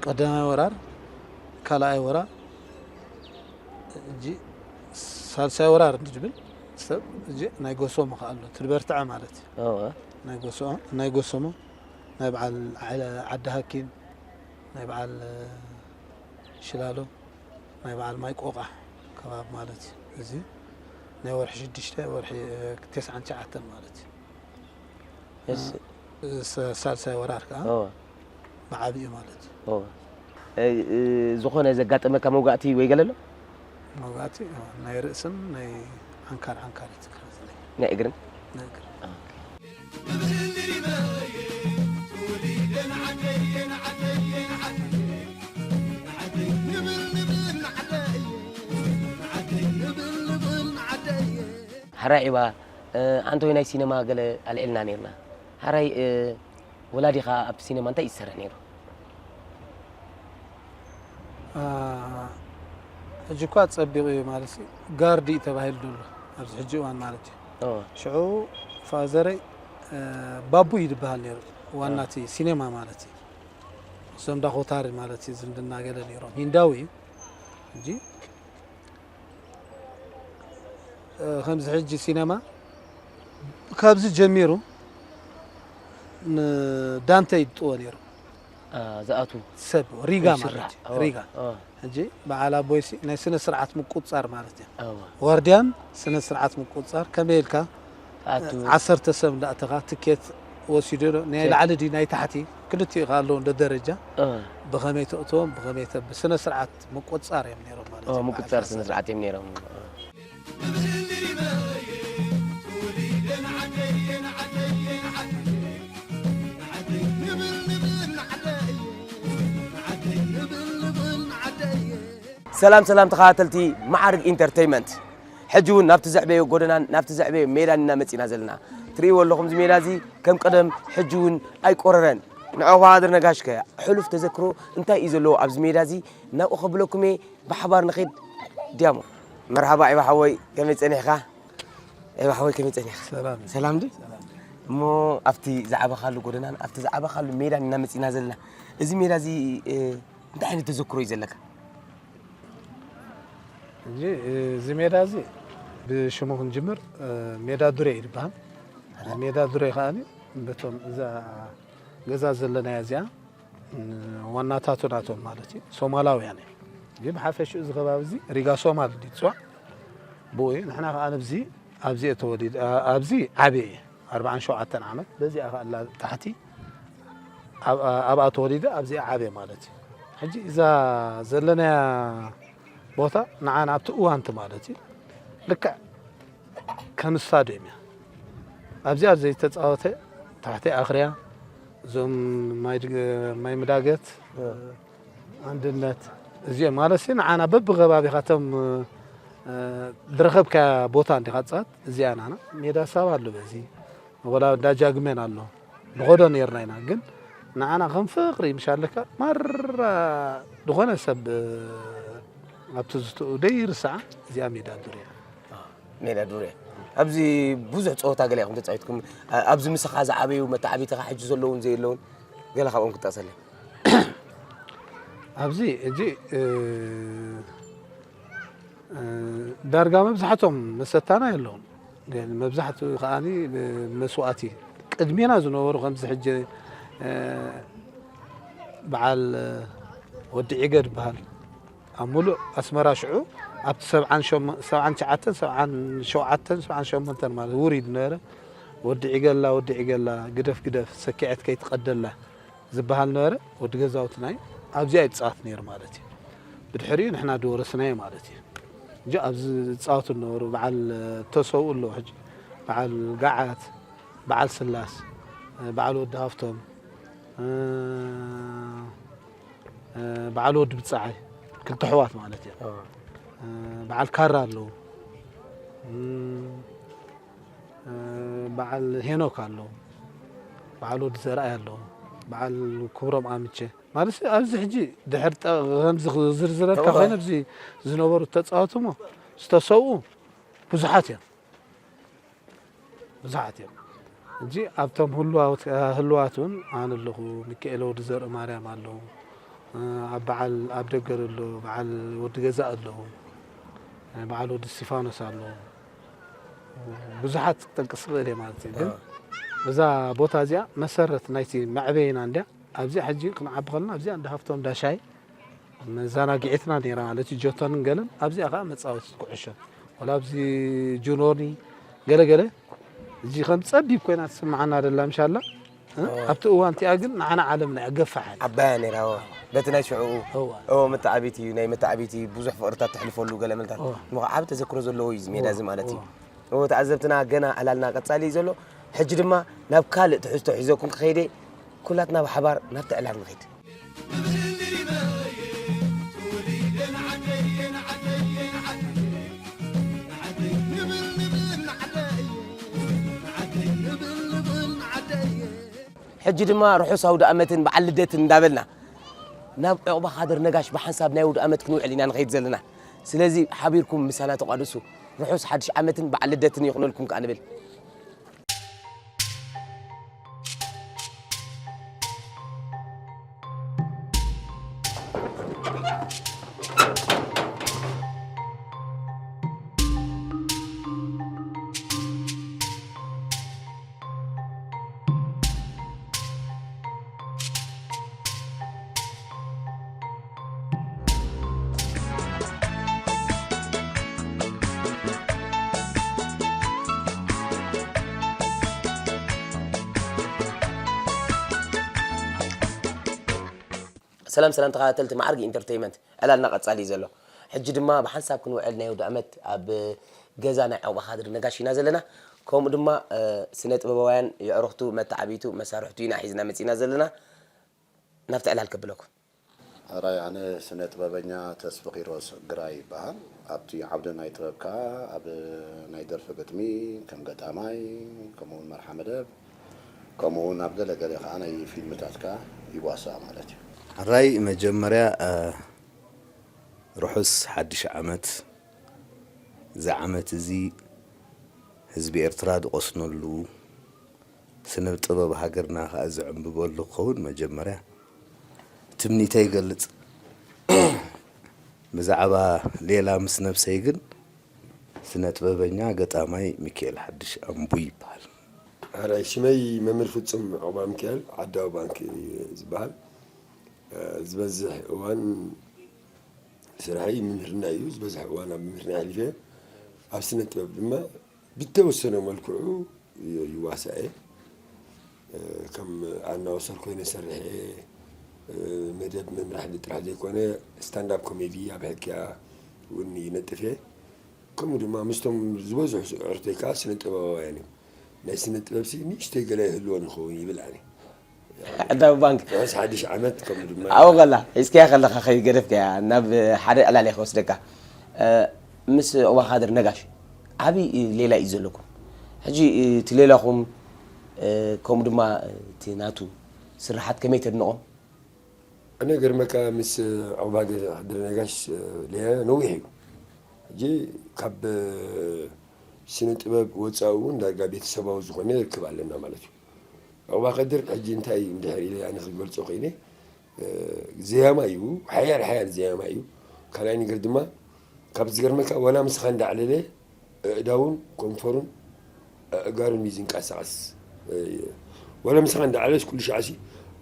ቀዳማይ ወራር፣ ካልኣይ ወራር፣ እጂ ሳልሳይ ወራር እንድብል ሰብ እጂ ናይ ጎሶሞ ከኣ ኣሎ ትድበርትዐ ማለት እዩ። እወ። ናይ ጎሶ ናይ ጎሶሞ ናይ በዓል ዓዲ ሃኪም ናይ በዓል ሽላሎ ናይ በዓል ማይ ቆቃሕ ከባቢ ማለት እዩ። እዚ ናይ ወርሒ ሽዱሽተ ወርሒ ተስዓን ትሽዓተን ማለት እዩ። እሺ። ሳ- ሳልሳይ ወራር ከዓ እወ። ብዓብዩ ማለት እዩ። እወ። እ- እ- ዝኾነ ዘጋጠመካ መውጋእቲ ወይ ገለ ኣሎ? መውጋእቲ እወ፣ ናይ ርእስን ናይ ዓንካር ዓንካር እዩ ትግራይ ዘለኝ። ናይ እግርን? ናይ እግሪ። ኦኬ። ሓራይ ዒባ ኣንቶይ ናይ ሲነማ ገለ ኣልዒልና ነርና። ሓራይ ወላዲኻ ኣብቲ ሲነማ እንታይ እዩ ዝሰርሕ ነይሩ? ሕጂ እኳ ጸቢቑ እዩ ማለት እዩ። ጋርዲ እዩ ተባሂሉ ዘሎ ኣብዚ ሕጂ እዋን ማለት እዩ። ሽዑ ፋዘረይ ባቡ እዩ ዝበሃል ነይሩ ዋና እቲ ሲኔማ ማለት እዩ። እዞም ዳኮታሪ ማለት እዩ ዝምድና ገለ ነይሮም ሂንዳዊ እዩ እንጂ ከምዚ ሕጂ ሲነማ ካብዚ ጀሚሩ ንዳንተ ይጥዎ ነይሩ። ዝኣቱ ሰብ ሪጋ ይስራሕ። ማለት እዩ። ኣዎ፣ ሪጋ ኣዎ፣ ሕጂ በዓል ኣቦይሲ ናይ ስነ ስርዓት ምቁፃር ማለት እዩ። ኣዎ። ዋርድያን ስነ ስርዓት ምቁፃር ከመይ ኢልካ ኣቱ ዓሰርተ ሰብ እንዳእተኻ ትኬት ወሲዱ ዶ ናይ ትኬት። ላዕሊ ድዩ ናይ ታሕቲ ክልቲኡ ከ ኣለዎ እንደ ደረጃ እ፣ ብኸመይ ተእትዎም ብኸመይ ተብ ስነ ስርዓት ምቁፃር እዮም ነይሮም ማለት ኦ፣ እዩ። ምቁፃር ስነ ስርዓት እዮም ነይሮም። ሰላም ሰላም ተኸታተልቲ መዓርግ ኢንተርቴይመንት፣ ሕጂ እውን ናብቲ ዘዕበዮ ጎደናን ናብቲ ዘዕበዮ ሜዳን ኢና መፂና ዘለና። ትርእይዎ ኣለኹም እዚ ሜዳ እዚ ከም ቀደም ሕጂ እውን ኣይቆረረን። ንዕቑባ ሃድር ነጋሽ ከ ሕሉፍ ተዘክሮ እንታይ እዩ ዘለዎ ኣብዚ ሜዳ እዚ ናብኡ ከብለኩም እየ። ብሓባር ንኸይድ ዲያሞ። መርሓባ ዒባ ሓወይ፣ ከመይ ጸኒሕካ? ዒባ ሓወይ፣ ከመይ ጸኒሕካ? ሰላም። ሰላም ዲ? እሞ ኣብቲ ዝዓበኻሉ ጎደናን ኣብቲ ዝዓበኻሉ ሜዳን ኢና መጺና ዘለና። እዚ ሜዳ እዚ እ፣ እንታይ ዓይነት ተዘክሮ እዩ ዘለካ? እዚ ሜዳ እዚ ብሽሙ ክንጅምር እ፣ ሜዳ ዱሬ እዩ ዝበሃል። ሜዳ ዱሬ ከዓኒ በቶም እዛ ገዛ ዘለናያ እዚኣ እ፣ ዋናታቱ ናቶም ማለት እዩ ሶማላውያን እዮም። ግን ብሓፈሽኡ እዚ ከባቢ እዚ ሪጋ ሶማል ድዩ ዝፅዋዕ? ብኡ እዩ። ንሕና ከዓ ንብዚ ኣብዚ እየ ተወሊደ፣ ኣ-፣ ኣብዚ ዓብየ እየ ኣርባዓን ሸውዓተን ዓመት በዚኣ ከዓ ኣላ ታሕቲ ኣብ- ኣብኣ ተወሊደ ኣብዚኣ ዓብየ ማለት እዩ። ሕጂ እዛ ዘለናያ ቦታ ንዓና ኣብቲ እዋንቲ ማለት እዩ ልክዕ ከም ስታድዮም እያ። ኣብዚኣ ዘይተፃወተ ታሕቲ ኣኽርያ እዞም ማይ ድግ- ማይ ምዳገት ኣንድነት እዚኦም ማለት ሲ ንዓና በብኸባቢኻ እቶም እ፣ ዝረኸብካ ቦታ እንዲኻ ፃት እዚኣ ናና ሜዳ ሳብ ኣሎ በዚ ወላ እንዳ ጃግሜን ኣሎ ንኸዶ ነርና ኢና ግን ንዓና ከም ፍቕሪ ምሻለካ ማራ ዝኾነ ሰብ እ፣ ኣብቲ ዝትኡ ደይርስዓ እዚኣ ሜዳ ዱርያ ሜዳ ዱርያ ኣብዚ ብዙሕ ፀወታ ገለ ኢኹም ተፃዊትኩም። ኣ- ኣብዚ ምሳኻ ዝዓበዩ መተዓቢትኻ ሕጂ ዘለውን ዘየለውን ገለ ካብኦም ክጠቕሰለይ። ኣብዚ እዚ እ፣ እ፣ ዳርጋ መብዛሕቶም መሰታና የለውን ግን መብዛሕትኡ ከዓኒ መስዋእቲ ቅድሜና ዝነበሩ ከምዚ ሕጂ እ፣ በዓል ወዲ ዒገ ዝበሃል ኣብ ሙሉእ ኣስመራ ሽዑ ኣብቲ ሰብዓን ሸሞ- ሰብዓን ትሽዓተን ሰብዓን ሸውዓተን ሰብዓን ሸሞንተን ማለት ውሪድ ነበረ። ወዲ ዒገላ ወዲ ዒገላ ግደፍ ግደፍ ሰኪዐት ከይትቐደላ ዝበሃል ነበረ። ወዲ ገዛውትና እዩ ኣብዚኣ ይፃወት ነይሩ ማለት እዩ። ብድሕሪኡ ንሕና ዝወረስናዮ ማለት እዩ እንጂ ኣብዚ ዝፃወቱ ነበሩ። በዓል ተሰውኡ ኣለዉ ሕጂ በዓል ጋዓት፣ በዓል ስላስ፣ በዓል ወዲ ሃፍቶም፣ በዓል ወዲ ብፃዓይ ክልተ ኣሕዋት ማለት እዮም። በዓል ካራ ኣለዉ፣ በዓል ሄኖክ ኣለዉ፣ በዓል ወዲ ዘርኣይ ኣለዉ፣ በዓል ክብሮም ኣምቼ ማለት ኣብዚ ሕጂ ድሕር ከምዚ ዝርዝረልካ ኮይነ ኣብዚ ዝነበሩ ተፃወቱ እሞ ዝተሰውኡ ብዙሓት እዮም። ብዙሓት እዮም። ሕጂ ኣብቶም ህሉዋት እውን ኣነ ኣለኹ፣ ሚካኤል ወዲ ዘርኢ ማርያም ኣለዉ፣ ኣብ በዓል ኣብ ደገር ኣሎ፣ በዓል ወዲ ገዛእ ኣለዉ፣ በዓል ወዲ እስቲፋኖስ ኣለዉ። ብዙሓት ክጠቅስ ክእል እየ ማለት እዩ። ግን እዛ ቦታ እዚኣ መሰረት ናይቲ መዕበይና እንድያ። ኣብዚኣ ሕጂ ክንዓቢ ከለና ኣብዚኣ እንዳ ሃፍቶም ዳሻይ መዘናግዒትና ነይራ ማለት እዩ። ጆቶንን ገለን ኣብዚኣ ከዓ መፃወቲ ኩዕሾ ወላ ኣብዚ ጁኖኒ ገለ ገለ እዚ ከም ፀቢብ ኮይና ትስምዓና ደላ ምሻላ እ? ኣብቲ እዋን እቲኣ ግን ንዓና ዓለምና እያ ገፋሕ ኢላ። ዓባያ ነይራ ዎ በቲ ናይ ሽዕኡ እዋ። ኦ መተዓቢቲ እዩ ናይ መተዓቢቲ ብዙሕ ፍቕርታት ተሕልፈሉ ገለ መልታት እዋ። እሞ ከዓ ዓቢ ተዘክሮ ዘለዎ እዩ እዚ ሜዳ እዚ ማለት እዩ እዋ። ኦ ተዓዘብትና ገና ዕላልና ቀጻሊ እዩ ዘሎ ሕጂ ድማ ናብ ካልእ ትሕዝቶ ሒዘኩም ክኸይደ ኩላትና ብሓባር ናብቲ ዕላል ንኸይድ ሕጂ ድማ ርሑስ ኣውደ ኣመትን በዓል ልደትን እንዳበልና ናብ ዕቑባ ካድር ነጋሽ ብሓንሳብ ናይ ኣውደ ኣመት ክንውዕል ኢና ንኸይድ ዘለና። ስለዚ ሓቢርኩም ምሳና ተቋደሱ። ርሑስ ሓድሽ ዓመትን በዓል ልደትን ይኹነልኩም ከኣ ንብል። ሰላም ሰላም ተኸታተልቲ ማዕርግ ኢንተርተይመንት፣ ዕላልና ቀጻሊ እዩ ዘሎ። ሕጂ ድማ ብሓንሳብ ክንውዕል ናይ ወዲ ዓመት ኣብ ገዛ ናይ ዑቕባ ካድር ነጋሽ ኢና ዘለና። ከምኡ ድማ ስነ ጥበባውያን የዕሩኽቱ፣ መተዓብይቱ፣ መሳርሕቱ ኢና ሒዝና መጺና ዘለና። ናብቲ ዕላል ከብለኩም። ሕራይ፣ ኣነ ስነ ጥበበኛ ተስፉ ኪሮስ ግራይ ይበሃል። ኣብቲ ዓውዲ ናይ ጥበብ ከኣ ኣብ ናይ ደርፊ ግጥሚ ከም ገጣማይ፣ ከምኡውን መርሓ መደብ፣ ከምኡውን ኣብ ገለ ገለ ከኣ ናይ ፊልምታት ከኣ ይዋሳእ ማለት እዩ። ሕራይ፣ መጀመርያ ርሑስ ሓድሽ ዓመት። እዚ ዓመት እዚ ህዝቢ ኤርትራ ዝቐስነሉ፣ ስነ ጥበብ ሃገርና ከኣ ዝዕምብበሉ ክኸውን መጀመርያ ትምኒተይ ይገልጽ። ብዛዕባ ሌላ ምስ ነብሰይ ግን፣ ስነ ጥበበኛ ገጣማይ ሚኪኤል ሓድሽ ኣምቡ ይበሃል። ሕራይ፣ ሽመይ መምህር ፍጹም ዑቕባሚካኤል ዓዳዊ ባንክ ዝበሃል። ዝበዝሕ እዋን ስራሐይ ምምህርና እዩ። ዝበዝሕ እዋን ኣብ ምምህርና ኣሕሊፈ። ኣብ ስነ ጥበብ ድማ ብተወሰነ መልክዑ ይዋሳእ እየ። ከም ኣናውንሰር ኮይነ ሰርሐ፣ መደብ ምምራሕ ጥራሕ ዘይኮነ፣ ስታንዳፕ ኮሜዲ ኣብ ሕክያ እውን ይነጥፍ እየ። ከምኡ ድማ ምስቶም ዝበዝሑ ኣዕሩኽተይ ከዓ ስነ ጥበባውያን እዮም። ናይ ስነ ጥበብሲ ንእሽተይ ገለ ይህልዎ ንኸውን ይብል ኣነ። ዕዳዊ ባንክ። ርሑስ ሓድሽ ዓመት ከምኡ ድማ ኣብኡ ከላ ሒዝካያ ከለኻ ከይገደፍካያ ናብ ሓደ ዕላል እየ ክወስደካ። ምስ ዑቕባ ካድር ነጋሽ ዓብዪ ሌላ እዩ ዘለኩም። ሕጂ እቲ ሌላኹም ከምኡ ድማ እቲ ናቱ ስርሓት ከመይ ተድንቖም? እኔ ገርመካ ምስ ዑቕባ ካድር ነጋሽ ሌላ ነዊሕ እዩ። ሕጂ ካብ ስነ ጥበብ ወፃኢ እውን ዳርጋ ቤተሰባዊ ዝኾነ ርክብ ኣለና ማለት እዩ። ዑቕባ ከድር ሕጂ እንታይ እዩ እንድሕር ኢለ ኣነ ክገልፆ ኮይነ፣ ዘያማ እዩ፣ ሓያል ሓያል ዘያማ እዩ። ካልኣይ ነገር ድማ ካብ ዝገርመካ ዋላ ምስኻ እንዳዕለለ ኣእዳውን ኮንፈሩን ኣእጋሩን እዩ ዝንቀሳቐስ። ዋላ ምስኻ እንዳዕለለስ ኩሉ ሻዕሲ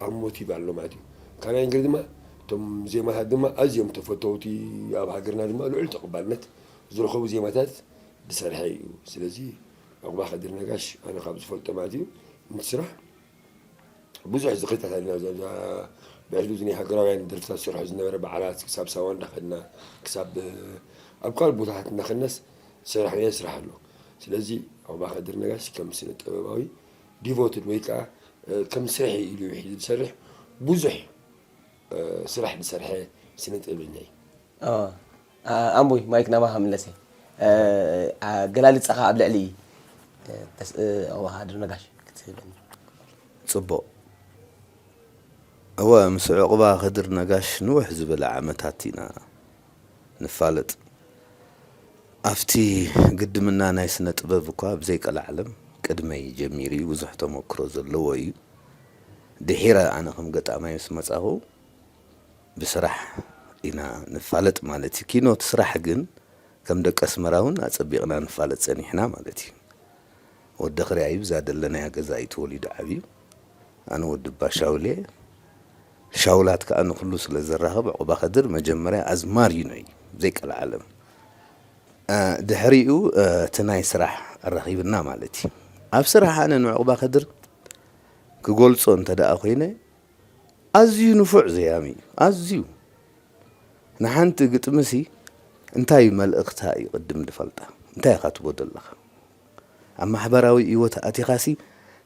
ኣብ ሞቲቭ ኣሎ ማለት እዩ። ካልኣይ ነገር ድማ እቶም ዜማታት ድማ ኣዝዮም ተፈተውቲ፣ ኣብ ሃገርና ድማ ልዑል ተቐባልነት ዝረኸቡ ዜማታት ዝሰርሐ እዩ። ስለዚ ዑቕባ ከድር ነጋሽ ኣነ ካብ ዝፈልጦ ማለት እዩ፣ ነቲ ስራሕ ብዙሕ ዝኽታተልና፣ ብሕልፊ ናይ ሃገራውያን ደርፍታት ዝሰርሖ ዝነበረ በዓላት፣ ክሳብ ሳዋ እንዳኸድና፣ ክሳብ ኣብ ካልእ ቦታታት እንዳኸድናስ ዝሰርሖ ስራሕ ኣሎ። ስለዚ ዑቕባ ከድር ነጋሽ ከም ስነ ጥበባዊ ዲቮትድ ወይ ከዓ ከም ስርሒ ኢሉ ሒዙ ዝሰርሕ ብዙሕ ስራሕ ዝሰርሐ ስነ ጥበበኛ እዩ። ኣምቡይ ማይክ ናባኻ ምለሰ። ኣገላልጻኻ ኣብ ልዕሊ ዑቕባ ከድር ነጋሽ ክትህበኒ። ጽቡቕ። እወ፣ ምስ ዑቕባ ከድር ነጋሽ ንውሕ ዝበለ ዓመታት ኢና ንፋለጥ። ኣብቲ ግድምና ናይ ስነ ጥበብ እኳ ብዘይቀልዓለም ቅድመይ ጀሚሩ እዩ፣ ብዙሕ ተመክሮ ዘለዎ እዩ። ድሒረ ኣነ ከም ገጣማይ ምስ መጻኹ ብስራሕ ኢና ንፋለጥ ማለት እዩ። ኪኖ እቲ ስራሕ ግን ከም ደቂ ኣስመራ እውን ኣጸቢቕና ንፋለጥ ጸኒሕና ማለት እዩ። ወዲ ክርያ እዩ፣ ብዛ ደለናያ ገዛ እዩ ተወሊዱ ዓብዩ። ኣነ ወዲ እባ ሻውል እየ። ሻውላት ከኣ ንኹሉ ስለ ዘራኽብ ዑቕባ ከድር መጀመርያ ኣዝማሪኖ እዩ፣ ዘይቀልዓለም። ድሕሪኡ እቲ ናይ ስራሕ ኣራኺብና ማለት እዩ። ኣብ ስራሕ ኣነ ንዑቕባ ከድር ክገልጾ እንተ ደኣ ኮይነ፣ ኣዝዩ ንፉዕ ዘያሚ እዩ። ኣዝዩ ንሓንቲ ግጥምሲ እንታይ መልእኽታ እዩ ቅድም ድፈልጣ? እንታይ ኢኻ ትቦ ዘለኻ? ኣብ ማሕበራዊ ህይወት ኣቲኻሲ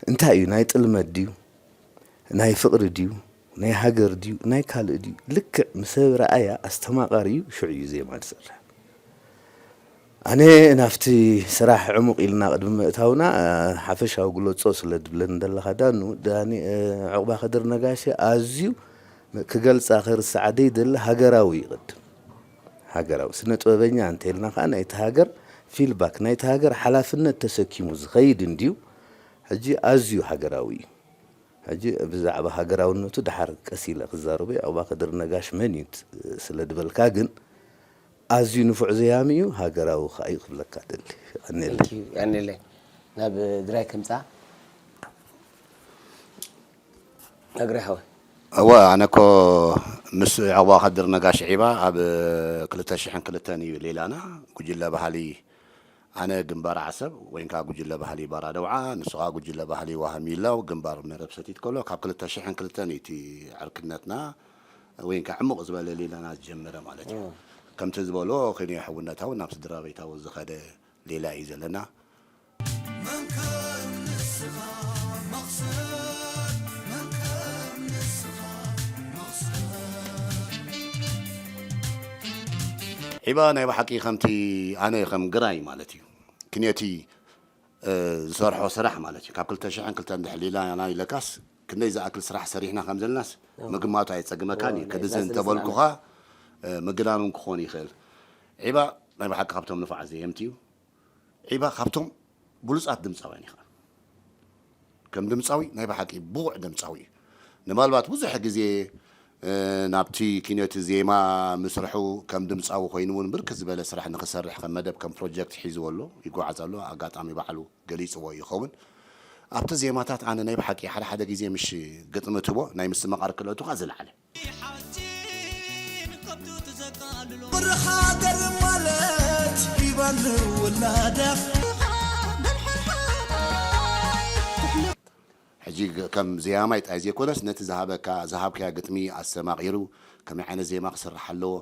እንታይ እዩ? ናይ ጥልመት ድዩ? ናይ ፍቕሪ ድዩ? ናይ ሃገር ድዩ? ናይ ካልእ ድዩ? ልክዕ ምስ ሰብ ረኣያ ኣስተማቓሪ እዩ፣ ሽዑ እዩ ዜማ ዝሰርሕ። ኣነ ናብቲ ስራሕ ዕሙቕ ኢልና ቅድሚ ምእታውና ሓፈሻዊ ግለጾ ስለ ድብለኒ ዘለኻ ዳኑ፣ ዳኒ ዑቕባ ከድር ነጋሽ ኣዝዩ ክገልጻ ክርስዓ ደይደሊ ሃገራዊ ይቕድም። ሃገራዊ ስነ ጥበበኛ እንተልና ከኣ ናይቲ ሃገር ፊልባክ ናይቲ ሃገር ሓላፍነት ተሰኪሙ ዝኸይድ እንድዩ። ሕጂ ኣዝዩ ሃገራዊ እዩ። ሕጂ ብዛዕባ ሃገራውነቱ ደሓር ቀስ ኢለ ክዛረቦ እየ። ዑቕባ ከድር ነጋሽ መን እዩ ስለ ዝበልካ ግን ኣዝዩ ንፉዕ ዘያሚ እዩ፣ ሃገራዊ ከኣ እዩ ክብለካ ደሊ። የቐንየለይ። የቀንየለይ። ናብ ግራይ ከምጻ እግሪ ሓወይ። እወ ኣነ እኮ ምስ ዑቕባ ከድር ነጋሽ ዒባ ኣብ ክልተ ሽሕን ክልተን እዩ ሌላና ጉጅለ ባህሊ ኣነ ግንባር ዓሰብ ወይን ከዓ ጉጅለ ባህሊ ባራ ደውዓ ንሱ ከዓ ጉጅለ ባህሊ ዋሃ ሚላው ግንባር መረብ ሰቲት ከሎ ካብ ክልተ ሽሕን ክልተን እዩ እቲ ዕርክነትና ወይ ከዓ ዕሙቕ ዝበለ ሌላና ዝጀመረ ማለት እዩ። ከምቲ ዝበሎ ክንዮ ሕውነታዊ ናብ ስድራ ቤታዊ ዝኸደ ሌላ እዩ ዘለና። ዒባ ናይ ብሓቂ ከምቲ ኣነ ከም ግራይ ማለት እዩ ክንዮቲ ዝሰርሖ ስራሕ ማለት እዩ። ካብ ክልተ ሽሕን ክልተን ድሕሊና ኢለካስ ክንደይ ዝኣክል ስራሕ ሰሪሕና ከም ዘለናስ ምግማቱ ኣየጸግመካን እዩ። ከድዚ እንተበልኩኻ ምግናኑን ክኾን ይኽእል። ዒባ ናይ ብሓቂ ካብቶም ንፋዓት ዘየምቲ እዩ። ዒባ ካብቶም ብሉጻት ድምፃውያን እዩ። ከም ድምፃዊ ናይ ብሓቂ ብቑዕ ድምፃዊ እዩ። ንማልባት ብዙሕ ግዜ ናብቲ ኪነቲ ዜማ ምስርሑ ከም ድምፃዊ ኮይኑ እውን ብርክ ዝበለ ስራሕ ንክሰርሕ ከም መደብ ከም ፕሮጀክት ሒዝዎ ኣሎ፣ ይጓዓዝ ኣሎ። ኣጋጣሚ ባዕሉ ገሊፅዎ ይኸውን። ኣብቲ ዜማታት ኣነ ናይ ብሓቂ ሓደ ሓደ ግዜ ምሽ ግጥሚ ትቦ ናይ ምስምቓር ክእለቱ ከዓ ዝለዓለ ብር ሃገር ማለት ዒባን ውላዳ ሕጂ ከም ዘያማይ ጥራይ ዘይኮነስ ነቲ ዝሃበካ ዝሃብካያ ግጥሚ ኣስተማቒሩ ከመይ ዓይነት ዜማ ክስራሕ ኣለዎ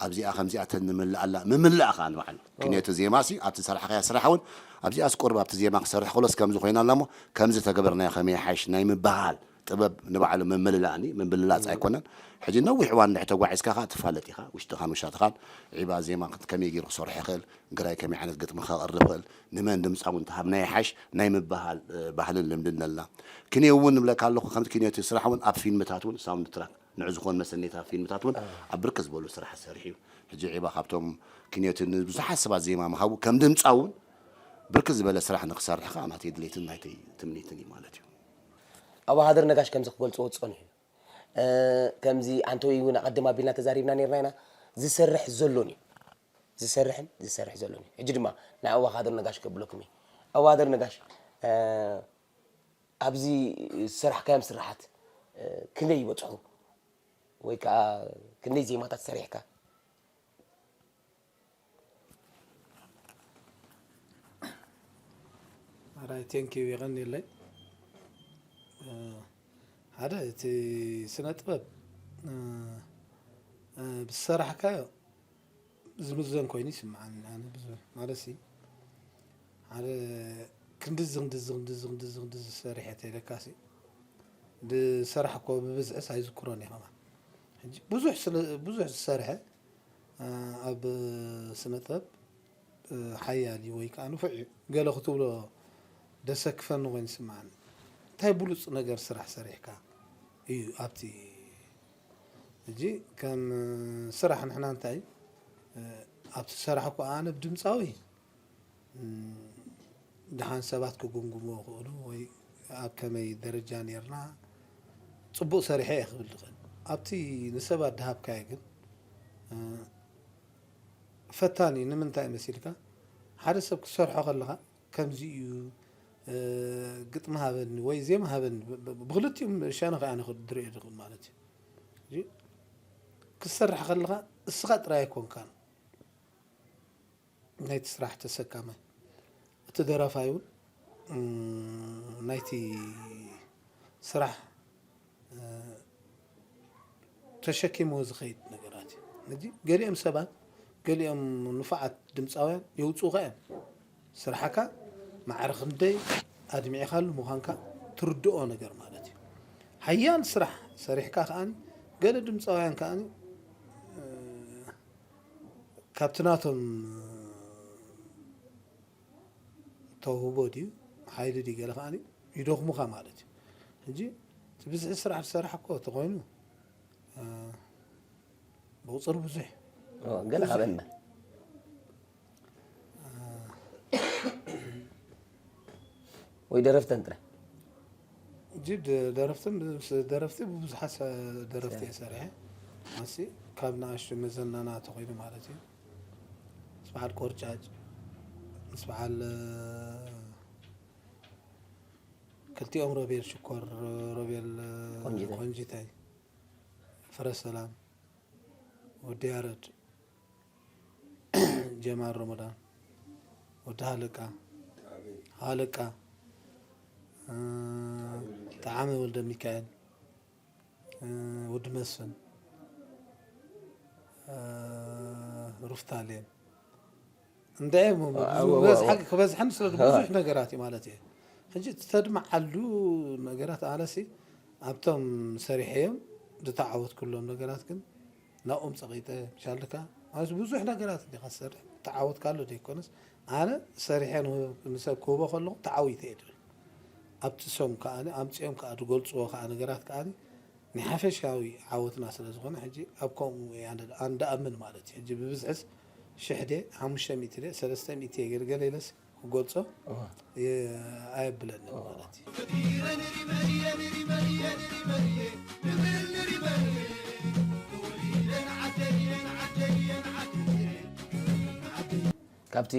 ኣብዚኣ ከምዚኣ ተንምልኣላ ምምላእኻ ንባዕሉ ክንዮቲ ዜማ ሲ ኣብቲ ዝሰራሕካያ ስራሕ እውን ኣብዚኣ ስቆርብ ኣብቲ ዜማ ክሰርሕ ከሎስ ከምዚ ኮይና ኣላ እሞ ከምዚ ተገበርናዮ ከመይ ይሓይሽ ናይ ምበሃል ጥበብ ንባዕሉ ምምልላእኒ ምብልላፅ ኣይኮነን። ሕጂ ነዊሕ እዋን እንድሕር ተጓዒዝካ ከዓ ትፋለጥ ኢኻ ውሽጥኻን ውሻጥኻን ዒባ ዜማ ከመይ ገይሩ ክሰርሖ ይኽእል ግራይ ከመይ ዓይነት ግጥሚ ከቕርብ ይኽእል ንመን ድምፃዊ እንተሃብና ይሓይሽ ናይ ምበሃል ባህልን ልምድን ነልና። ክንዮ እውን ንብለካ ኣለኹ ከምቲ ክንዮቲ ስራሕ እውን ኣብ ፊልምታት እውን ሳውንድ ትራክ ንዑ ዝኾን መሰኔታ ፊልምታት እውን ኣብ ብርክ ዝበሉ ስራሕ ሰሪሑ እዩ። ሕጂ ዒባ ካብቶም ክንዮቲ ንብዙሓት ሰባት ዜማ ምሃቡ ከም ድምፃዊ እውን ብርክ ዝበለ ስራሕ ንክሰርሕ ከዓ ናተይ ድሌትን ናተይ ትምኒትን እዩ ማለት እዩ። ኣባሃደር ነጋሽ ከምዚ ክገልፅዎ ዝፀንሑ እዩ። ከምዚ ኣንተወይ እውን ኣቐድም ኣቢልና ተዛሪብና ነርና ኢና ዝሰርሕ ዘሎን እዩ ዝሰርሕን ዝሰርሕ ዘሎን እዩ ሕጂ ድማ ናይ ኣባሃደር ነጋሽ ከብለኩም እዩ ኣባሃደር ነጋሽ ኣብዚ ዝሰራሕካዮም ስራሓት ክንደይ ይበፅሑ ወይ ከዓ ክንደይ ዜማታት ሰሪሕካ ኣራይ ቴንኪዩ የቐንየለይ ሓደ እቲ ስነ ጥበብ ብዝሰራሕካዮ ዝምዘን ኮይኑ ይስምዓኒ ኣነ ብዙ ማለት ሲ ሓደ ክንድዚ ክንድዚ ክንድዚ ክንድዚ ክንድዚ ሰሪሐ ተይለካ ሲ ዝሰራሕኮ ብብዝሕስ ኣይዝክሮን እየ ከማን ሕጂ ብዙሕ ስለ ብዙሕ ዝሰርሐ ኣብ ስነ ጥበብ ሓያል እዩ ወይ ከዓ ንፉዕ እዩ ገለ ክትብሎ ደሰክፈኒ ኮይኑ ይስምዓኒ እንታይ ብሉፅ ነገር ስራሕ ሰሪሕካ እዩ ኣብቲ ሕጂ ከም ስራሕ ንሕና እንታይ ኣብቲ ዝሰራሕኩ ኣነ ብድምፃዊ ደሓን ሰባት ክግምግምዎ ይኽእሉ ወይ ኣብ ከመይ ደረጃ ኔርና ፅቡቕ ሰሪሐ እየ ክብል ዝኽእል ኣብቲ ንሰባት ዝሃብካዮ ግን ፈታኒ እዩ ንምንታይ መሲልካ ሓደ ሰብ ክትሰርሖ ከለኻ ከምዚ እዩ ግጥሚ ሃበኒ ወይ ዜማ ሃበኒ ብክልቲኦም ሸነኽ ኣነ ዝርእዮ ዝኽእል ማለት እዩ ክትሰርሕ ከለኻ እስኻ ጥራይ ኣይኮንካን ናይቲ ስራሕ ተሰካማይ እቲ ደራፋይ እውን ናይቲ ስራሕ ተሸኪምዎ ዝኸይድ ነገራት እዩ። ሕጂ ገሊኦም ሰባት ገሊኦም ንፉዓት ድምፃውያን የውፅኡኻ እዮም። ስራሕካ ማዕረ ክንደይ ኣድሚዕካሉ ምዃንካ ትርድኦ ነገር ማለት እዩ። ሓያል ስራሕ ሰሪሕካ ከዓኒ ገለ ድምፃውያን ከዓኒ ካብቲ ናቶም ተውህቦ ድዩ ሓይሊ ድዩ ገለ ከዓኒ ይደኽሙኻ ማለት እዩ። ሕጂ እቲ ብዝሒ ስራሕ ዝሰርሕ እኮ ተኾይኑ ብቑፅሪ ብዙሕ ገለ ካበና ወይ ደረፍተን ጥራይ ሕጂ ደረፍትን ምስ ደረፍቲ ብብዙሓት ደረፍቲ እየ ሰሪሐ ኣሲ ካብ ንኣሽቱ መዘናና ተኾይኑ ማለት እዩ ምስ በዓል ቆርጫጭ ምስ በዓል ክልቲኦም ሮቤል ሽኮር ሮቤል ቆንጂታይ ፍረ ሰላም ወዲ ያረድ ጀማል ረመዳን ወዲ ሃለቃ ሃለቃ ጠዓመ ወልደ ሚካኤል ወዲ መስፍን ሩፍታሌም እንድዒ እሞ ብዙ ኣዎ፣ ኣዎ፣ በዝሓ ኣዎ። ክበዝሐን ስለ ኣዎ። ብዙሕ ነገራት እዩ ማለት እዩ። ሕጂ እቲ ተድምዓሉ ነገራት ኣነሲ ኣብቶም ሰሪሐዮም ዝተዓወትኩሎም ነገራት ግን ናብኦም ጸቒጠ ምሻልካ ማለት ብዙሕ ነገራት እንዲኻ ትሰርሕ ተዓወትካሉ ዘይኮነስ ኣነ ሰሪሐ ንሰብ ክህቦ ከለኹ ተዓዊተ እየ ድብል ኣብቲ ሶም ከኣ ኣምጺኦም ከኣ ዝገልጽዎ ከኣ ነገራት ከኣ ናይ ሓፈሻዊ ዓወትና ስለ ዝኾነ ሕጂ ኣብ ከምኡ እየ ኣነ ኣንዳ ኣምን ማለት እዩ። ሕጂ ብብዝሕስ ሽሕ ድየ ሓሙሽተ ሚእቲ ድየ ሰለስተ ሚእቲ እየ ገለ ገለ ኢለስ ክገልጾ እዋ። የ- ኣየብለንን እዋ። ማለት እዩ። ካብቲ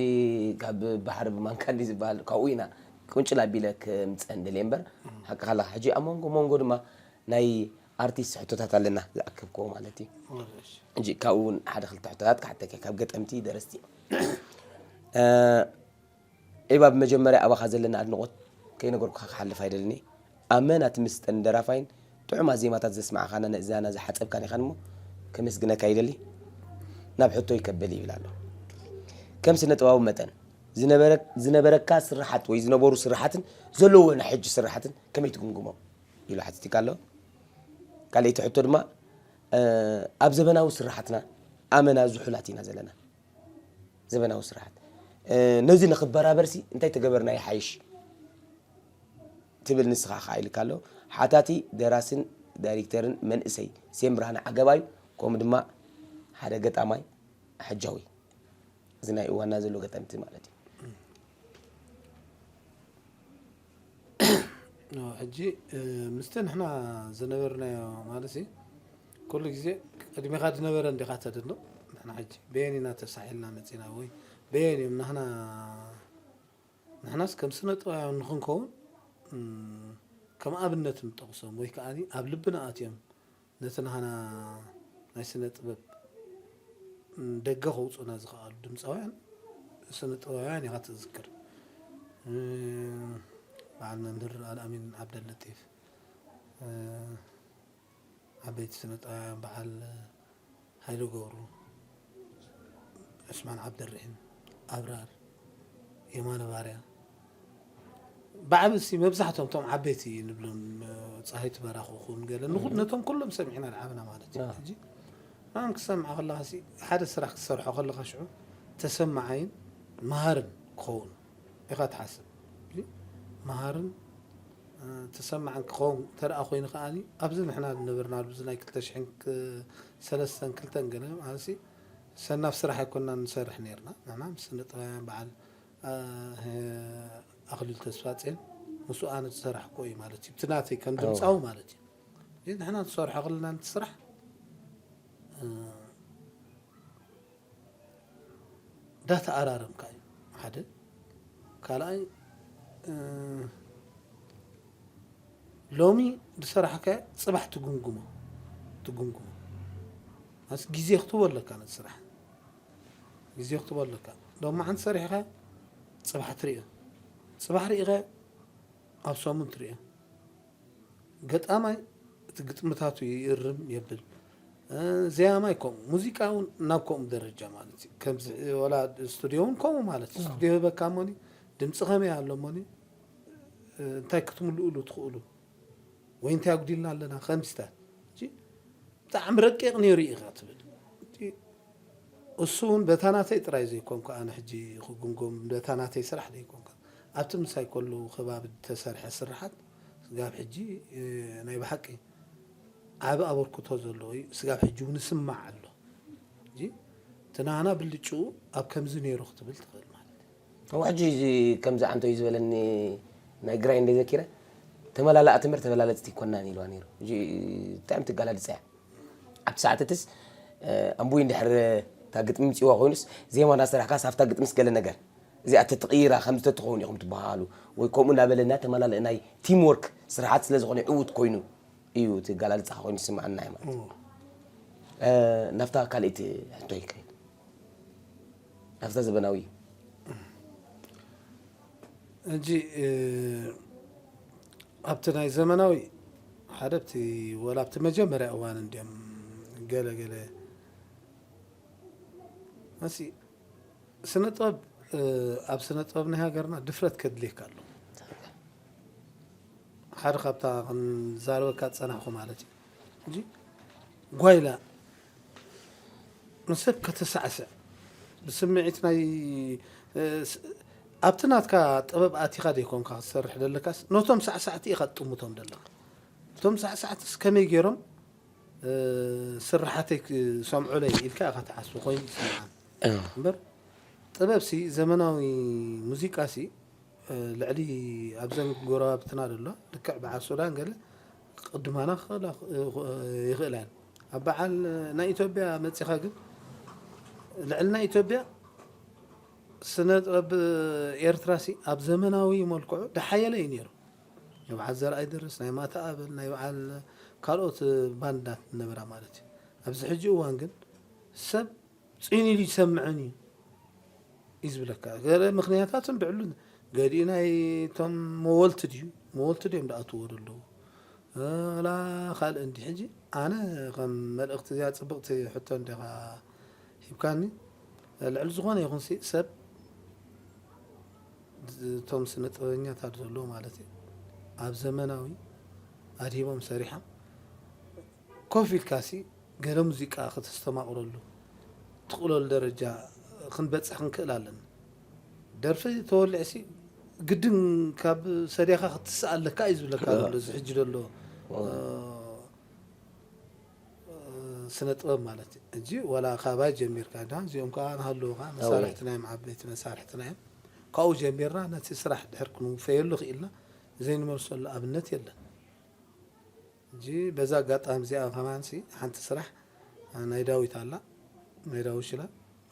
ካብ ባሕሪ ብማንካ እንዲ ዝበሃል ካብኡ ኢና ቁንጭል ኣቢለ ክምፀን ደልየ እምበር ሓቂ ካላ ሕጂ ኣብ መንጎ መንጎ ድማ ናይ ኣርቲስት ሕቶታት ኣለና ዝኣከብክዎ ማለት እዩ። ሕጂ ካብኡ እውን ሓደ ክልተ ሕቶታት ክሓተካ ካብ ገጠምቲ ደረስቲ እ፣ ኤባ ብመጀመርያ ኣባኻ ዘለና ኣድንቖት ከይነገርኩኻ ክሓልፍ ኣይደልን እየ። ኣመና ትምስጠን ደራፋይን ጥዑማት ዜማታት ዘስማዕኻና ነእዛና ዝሓጸብካን ኢኻን እሞ ከመስግነካ ይደሊ። ናብ ሕቶይ ከብል ይብል ኣሎ። ከም ስነ ጥበባዊ መጠን ዝነበረ- ዝነበረካ ስርሓት ወይ ዝነበሩ ስርሓትን ዘለዎ ናይ ሕጂ ስርሓትን ከመይ ትግምግሞ ኢሉ ሓቲትካ ኣሎ። ካልኣይቲ ሕቶ ድማ እ፣ ኣብ ዘበናዊ ስርሓትና ኣመና ዝሑላት ኢና ዘለና። ዘበናዊ ስርሓት እ፣ ነዚ ንኽበራበርሲ እንታይ ተገበርና ይሓይሽ ትብል ንስኻ ከዓ ኢልካ ኣሎ። ሓታቲ ደራስን ዳይሬክተርን መንእሰይ ሴም ብርሃነ ዓገባዩ ከምኡ ድማ ሓደ ገጣማይ ሕጃዊ እዚ ናይ እዋና ዘሎ ገጠምቲ ማለት እዩ። ሕጂ ምስቲ ንሕና ዝነበርናዮ ማለት ኩሉ ግዜ ቅድሚኻ ዝነበረ እንዲኻ ተድንቕ። ንሕና ሕጂ በየን ኢና ተሳሒልና መፂና ወይ በየን እዮም ናህና ንሕናስ ከም ስነ ጥበባውያን ንክንከውን ከም ኣብነት ንጠቕሶም ወይ ከዓ ኣብ ልብና ኣትዮም ነቲ ናህና ናይ ስነ ጥበብ ደገ ከውፁና ዝኸኣሉ ድምፃውያን ስነ ጥበባውያን ኢኻ ትዝክር። በዓል መምህር ኣልኣሚን ዓብደለጢፍ፣ ዓበይቲ ስነ ጥበባውያን በዓል ሃይለ ገብሩ፣ ዑስማን ዓብደርሒም፣ ኣብራር፣ የማነ ባርያ፣ ብዓቢ ሲ መብዛሕቶም እቶም ዓበይቲ ንብሎም ጻሂት በራኹ ኩን ገለ ንኹ ነቶም ኩሎም ሰሚዕና ደዓብና ማለት እዩ። ሕጂ ንዓም ክሰምዓ ከለኻ ሲ ሓደ ስራሕ ክትሰርሖ ከለኻ ሽዑ ተሰማዓይን መሃርን ክኸውን ኢኻ ትሓስብ። መሃርን ተሰማዕን ክኸውን ተደኣ ኮይኑ ከኣ ኣብዚ ንሕና ዝነበርናሉ እዚ ናይ ክልተ ሽሕን ሰለስተን ክልተን ገለ ማለት ሰናፍ ስራሕ ኣይኮንና ንሰርሕ ነርና። ንሕና ምስ ስነ ጥበባውያን በዓል ኣኽሊሉ ተስፋጽዮን ምስኡ ኣነ ዝሰራሕኮ እዩ ማለት እዩ። እቲ ናተይ ከም ድምፃዊ ማለት እዩ። እዚ ንሕና ንሰርሖ ከለና ነቲ ስራሕ እንዳተኣራረምካ እዩ ሓደ። ካልኣይ ሎሚ ዝሰራሕካዮ ፅባሕ ትጉምጉሞ ትጉምጉሞ ማለት ግዜ ክትህቦ ኣለካ ነቲ ስራሕ ግዜ ክትህቦ ኣለካ። ሎማዓንቲ ሰሪሕካ ፅባሕ ትሪኦ ፅባሕ ሪኢኻ ኣብ ሰሙን ትሪኦ። ገጣማይ እቲ ግጥምታቱ ይእርም የብል። ዘያማይ ከምኡ ሙዚቃ እውን ናብ ከምኡ ደረጃ ማለት እዩ። ከምዚ ወላ ስቱዲዮ እውን ከምኡ ማለት እዩ። ስቱዲዮ ህበካ እሞኒ ድምፂ ከመይ ኣሎ እሞኒ እንታይ ክትምልእሉ ትኽእሉ ወይ እንታይ ኣጉዲልና ኣለና ከምዚታት ብጣዕሚ ረቂቕ ነይሩ ኢኻ ትብል። እሱ እውን በታ ናተይ ጥራይ ዘይኮንኩ ኣነ ሕጂ ክጉምጎም በታ ናተይ ስራሕ ዘይኮንኩ ኣብቲ ምሳይ ከሉ ከባቢ ዝተሰርሐ ስርሓት ስጋብ ሕጂ ናይ ብሓቂ ዓቢ ኣበርክቶ ዘለዎ እዩ። ስጋብ ሕጂ እውን ይስማዕ ኣሎ። ሕጂ እቲ ናና ብልጭኡ ኣብ ከምዚ ነይሩ ክትብል ትኽእል ማለት እዩ። እሞ ሕጂ እዚ ከምዚ ዓንቶይ ዝበለኒ ናይ ግራይ እንደ ዘኪረ ተመላላእቲ እምበር ተበላለፅቲ ይኮናን ኢልዋ ነይሩ። ሕጂ ብጣዕሚ ትገላልፃ እያ። ኣብቲ ሰዓትትስ ኣንቡይ እንድሕር እታ ግጥሚ ምፅዋ ኮይኑስ ዜማ እንዳሰራሕካስ ኣብታ ግጥምስ ገለ ነገር እዚኣ ተትቕይራ ከምዚ ተትኸውን ኢኹም ትበሃሉ ወይ ከምኡ እናበለ እናተመላለእ ናይ ቲም ወርክ ስራሓት ስለ ዝኾነ ዕዉት ኮይኑ እዩ እቲ ኣጋላልፃኻ ኮይኑ ዝስምዓና እዩ ማለት እዩ። ናብታ ካልኣይቲ ሕቶ ይከይድ ናብታ ዘበናዊ እዩ። ሕጂ ኣብቲ ናይ ዘመናዊ ሓደ ኣብቲ ወላ ኣብቲ መጀመርያ እዋን እንዲኦም ገለ ገለ መሲ ስነ ጥበብ ኣብ ስነ ጥበብ ናይ ሃገርና ድፍረት ከድልየካ ኣሎ። ሓደ ካብታ ክንዛረበካ ዝጸናሕኩ ማለት እዩ። እንጂ ጓይላ ንሰብ ከተሳዕስዕ ብስምዒት ናይ ኣብቲ ናትካ ጥበብ ኣቲኻ ደይኮንካ ክትሰርሕ ደለካስ ነቶም ሳዕሳዕቲ ኢኻ ትጥምቶም ደለኻ። እቶም ሳዕሳዕትስ ከመይ ገይሮም ስርሓተይ ክሰምዑለይ ኢልካ ኢኻ ትሓስቡ ኮይኑ ይስምዓን። እምበር ጥበብሲ ዘመናዊ ሙዚቃሲ ልዕሊ ኣብዘን ጎረባብትና ዘሎ ልክዕ በዓል ሱዳን ገለ ቅድማና ይኽእላ እየን። ኣብ በዓል ናይ ኢትዮጵያ መጺኻ ግን ልዕሊ ናይ ኢትዮጵያ ስነ ጥበብ ኤርትራሲ ኣብ ዘመናዊ መልክዑ ደሓየለ እዩ ነይሩ። ናይ በዓል ዘርኣይ ድርስ ናይ ማታ ኣበል ናይ በዓል ካልኦት ባንዳት ነበራ ማለት እዩ። ኣብዚ ሕጂ እዋን ግን ሰብ ጽን ኢሉ ይሰምዐን እዩ እዩ ዝብለካ። ገለ ምክንያታትን ብዕሉ ገሊኡ ናይ እቶም መወልቲ ድዩ መወልቲ ድዮም ደኣትዎ ዘለዉ ላ ካልእ እንዲ ሕጂ ኣነ ከም መልእክቲ እዚኣ ጽብቕቲ ሕቶ እንዲኻ ሂብካኒ ልዕሊ ዝኾነ ይኹን ሰብ እቶም ስነ ጥበበኛታት ዘለዉ ማለት እዩ ኣብ ዘመናዊ ኣድሂቦም ሰሪሖም ኮፍ ኢልካሲ ገለ ሙዚቃ ከተስተማቕረሉ ትኽእለሉ ደረጃ ክንበፅሕ ክንክእል ኣለና። ደርፊ ተወሊዕሲ ግድን ካብ ሰድያኻ ክትስእ ኣለካ እዩ ዝብለካ ዘሎ እዚ ሕጂ ዘሎ ስነ ጥበብ ማለት እዩ። ሕጂ ዋላ ካባይ ጀሚርካ ዳ እዚኦም ከዓ ንሃለዉ ከዓ መሳርሕትና እዮም ዓበይቲ መሳርሕትና እዮም። ካብኡ ጀሚርና ነቲ ስራሕ ድሕር ክንውፈየሉ ክኢልና ዘይንመልሰሉ ኣብነት የለን። ሕጂ በዛ ኣጋጣሚ እዚኣ ከማንሲ ሓንቲ ስራሕ ናይ ዳዊት ኣላ ናይ ዳዊት ሽላ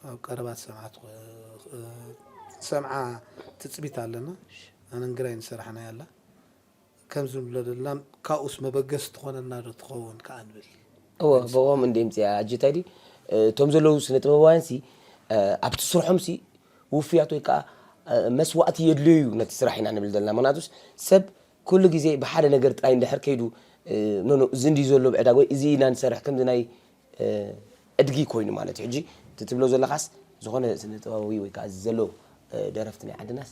ኣብ ቀረባ ትሰምዓ ትኾ- ትሰምዓ ትፅቢት ኣለና ኣነን ግራይ ንሰራሕናያ ኣላ ከምዚ ንብሎ ዘለና ካብኡስ መበገስ ትኾነና ዶ ትኸውን ከዓ ንብል እወ ብኦም እንደ ምፅያ ኣጅታይ ድዩ እቶም ዘለዉ ስነ ጥበባውያን ሲ ኣብቲ ስርሖም ሲ ውፍያት ወይ ከዓ መስዋእቲ የድልዮ እዩ ነቲ ስራሕ ኢና ንብል ዘለና ምክንያቱስ ሰብ ኩሉ ግዜ ብሓደ ነገር ጥራይ እንድሕር ከይዱ ኖኖ እዚ እንዲ ዘሎ ብዕዳግ ወይ እዚ ኢና ንሰርሕ ከምዚ ናይ እድጊ ኮይኑ ማለት እዩ ሕጂ እቲ ትብሎ ዘለካስ ዝኾነ ስነ ጥበባዊ ወይ ከዓ ዘሎ ደረፍቲ ናይ ዓድናስ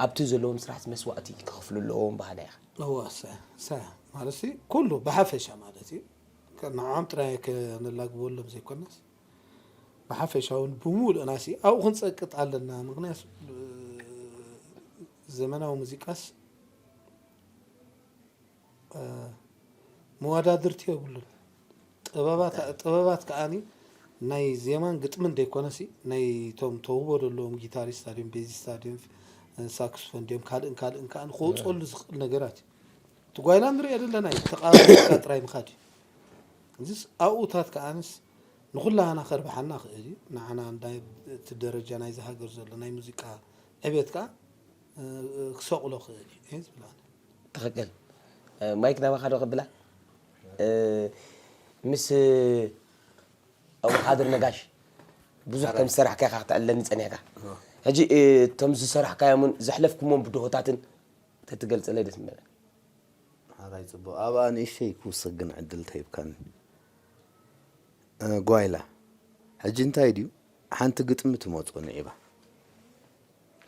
ኣብቲ ዘለዎም ስራሕ መስዋእቲ ክኸፍሉ ኣለዎም ባህላ ኢኻ እወ ሰ ሰ ማለት ኩሉ ብሓፈሻ ማለት እዩ ንዓም ጥራይ ከነላግበሎም ዘይኮነስ ብሓፈሻ እውን ብምሉእና ሲ ኣብኡ ክንፀቅጥ ኣለና ምክንያቱ ዘመናዊ ሙዚቃስ መወዳድርቲ የብሉን። ጥበባት ከዓኒ ናይ ዜማን ግጥምን ደይኮነሲ ናይ ቶም ተውህቦ ዘለዎም ጊታሪስታ ድዮም ቤዚስታ ድዮም ሳክስፎን ድዮም ካልእን ካልእን ከዓ ክወፀሉ ዝኽእል ነገራት እዩ። እቲ ጓይላ ንሪኦ ዘለና እዩ ተቃባልካ ጥራይ ምኻድ እዩ። እዚስ ኣብኡታት ከዓንስ ንኩላህና ከርብሓና ክእል እዩ። ንዓና እቲ ደረጃ ናይዚ ሃገር ዘሎ ናይ ሙዚቃ ዕቤት ከዓ ክሰቕሎ ክእል እዩ እየ ዝብል ኣነ። ትኽክል ማይክ ናባኻ ዶ ከብላ ምስ ኣቡ ሓድር ነጋሽ ብዙሕ ከም ዝሰራሕካ ኢኻ ክተዕለኒ ጸኒሕካ ሕጂ እቶም ዝሰራሕካዮምን ዘሕለፍኩሞም ብድሆታትን ተትገልጸለይ ደስ ምበለ ሓራይ ጽቡቕ ኣብኣ ንእሸይ ክውሰግን ዕድል ተሂብካኒ ጓይላ ሕጂ እንታይ ድዩ ሓንቲ ግጥሚ ትመጾ ንዒባ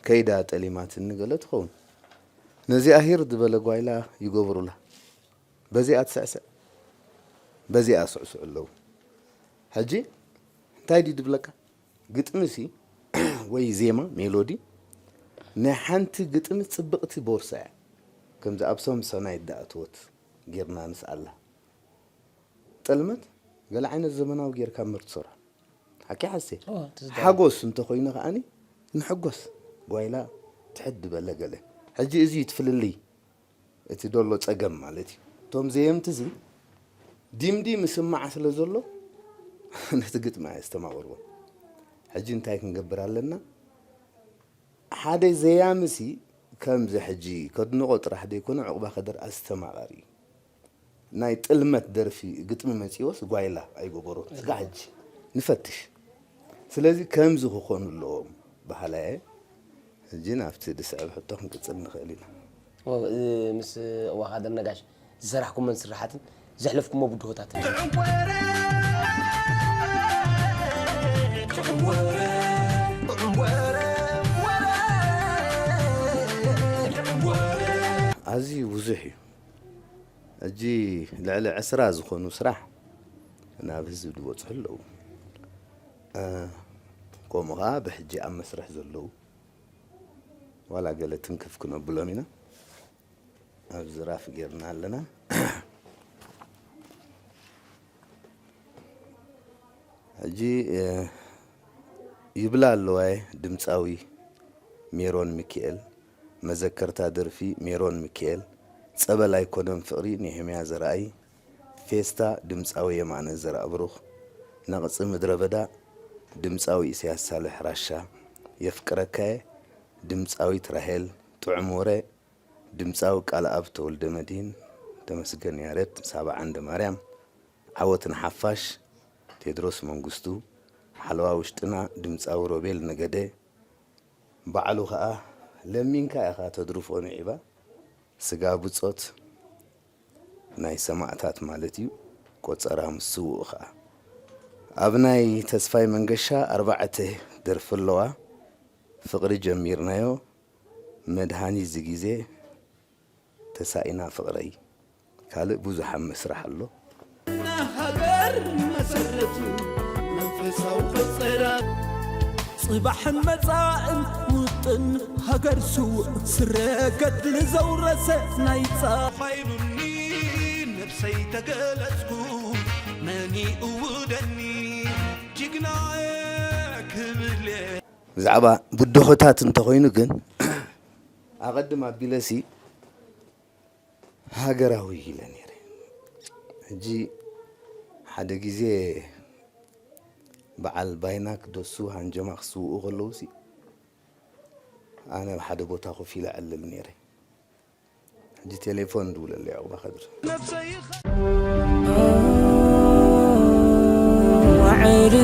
ከይዳ ጠሊማትኒ ገለ ትኸውን ነዚኣ ሂር ዝበለ ጓይላ ይገብሩላ በዚኣ ትስዕስዕ በዚኣ ስዕስዑ ኣለዉ ሕጂ እንታይ ድዩ ድብለካ ግጥሚ ሲ ወይ ዜማ ሜሎዲ ናይ ሓንቲ ግጥሚ ፅብቕቲ ቦርሳ እያ ከምዚ ኣብ ሰምሶናይት ድኣተወት ጌርና ንስኣላ ጥልመት ገለ ዓይነት ዘመናዊ ጌርካ ምርትሰራ ሓቂ ሓሴ ሓጎስ እንተኮይኑ ከዓኒ ንሕጎስ ጓይላ ትሕት ዝበለ ገለ ሕጂ እዚ እዩ ትፍልልይ እቲ ደሎ ፀገም ማለት እዩ እቶም ዘየምቲ እዚ ዲምዲ ምስማዕ ስለ ዘሎ ነቲ ግጥሚ ኣየስተማቕርዎ ሕጂ እንታይ ክንገብር ኣለና ሓደ ዘያምሲ ከምዚ ሕጂ ከድንቆ ጥራሕ ዘይኮነ ዕቑባ ከደር ኣስተማቓሪ እዩ ናይ ጥልመት ደርፊ ግጥሚ መጺዎስ ጓይላ ኣይገበሮን ስጋዕ ሕጂ ንፈትሽ ስለዚ ከምዚ ክኾኑ ኣለዎም በሃላየ ሕጂ ናብቲ ዝስዕብ ሕቶ ክንቅጽል ንኽእል ኢና ምስ ዋኻደር ነጋሽ ዝሰራሕኩሞን ስራሓትን ዘሕለፍኩሞ ብድሆታትን ብዙሕ እዩ። ሕጂ ልዕሊ ዕስራ ዝኾኑ ስራሕ ናብ ህዝቢ ዝበፅሑ ኣለዉ። እ፣ ከምኡ ኸዓ ብሕጂ ኣብ መስርሕ ዘለዉ ዋላ ገለ ትንክፍ ክነብሎም ኢና። ኣብ ዝራፍ ጌርና ኣለና። ሕጂ፣ እ፣ ይብላ ኣለዋ ድምፃዊ ሜሮን ሚኪኤል፣ መዘከርታ ደርፊ ሜሮን ሚኪኤል፣ ጸበል ኣይኮነን ፍቕሪ ኔሄምያ ዘርኣይ፣ ፌስታ ድምፃዊ የማነ ዘርኣብሩኽ፣ ነቕጺ ምድረ በዳ ድምፃዊ ኢሳያስ ሳልሕ ራሻ፣ የፍቅረካየ ድምፃዊት ራሄል፣ ጥዑም ወረ ድምፃዊ ቃልኣብ ተወልደመድህን፣ ተመስገን ያሬድ፣ ሳባ ዓንደማርያም፣ ዓወት ንሓፋሽ፣ ቴድሮስ መንግስቱ፣ ሓለዋ ውሽጥና ድምፃዊ ሮቤል ነገደ፣ ባዕሉ ኸኣ ለሚንካ ኢኻ ተድርፎ ንዒባ፣ ስጋ ብጾት ናይ ሰማእታት ማለት እዩ፣ ቆጸራ ምስ ስዉእ ኸኣ። ኣብ ናይ ተስፋይ መንገሻ ኣርባዕተ ደርፊ ኣለዋ፣ ፍቕሪ ጀሚርናዮ፣ መድሃኒ እዚ ግዜ፣ ተሳኢና ፍቕረይ፣ ካልእ ብዙሕ ኣብ መስርሕ ኣሎ። ሃገር መሰረቱ መንፈሳዊ ቆጸራ ጽባሕን መጻእን ውጥን ሃገር ስውእ ስረ ገድሊ ዘውረሰ ናይ ጻ ፋይሉኒ ነብሰይ ተገለጽኩ መን ይእውደኒ ጅግናየ ክብለ ብዛዕባ ብድሆታት እንተኾይኑ ግን ኣቐድም ኣቢለሲ ሃገራዊ ኢለ ነይረ። ሕጂ ሓደ ግዜ በዓል ባይናክ ደሱ ሃንጀማ ክስውኡ ከለውሲ ኣነ ኣብ ሓደ ቦታ ኮፍ ኢለ ዕልል ነይረ። ሕጂ ቴሌፎን ድውለለ ያዕቁባ ከድር። ማዕረ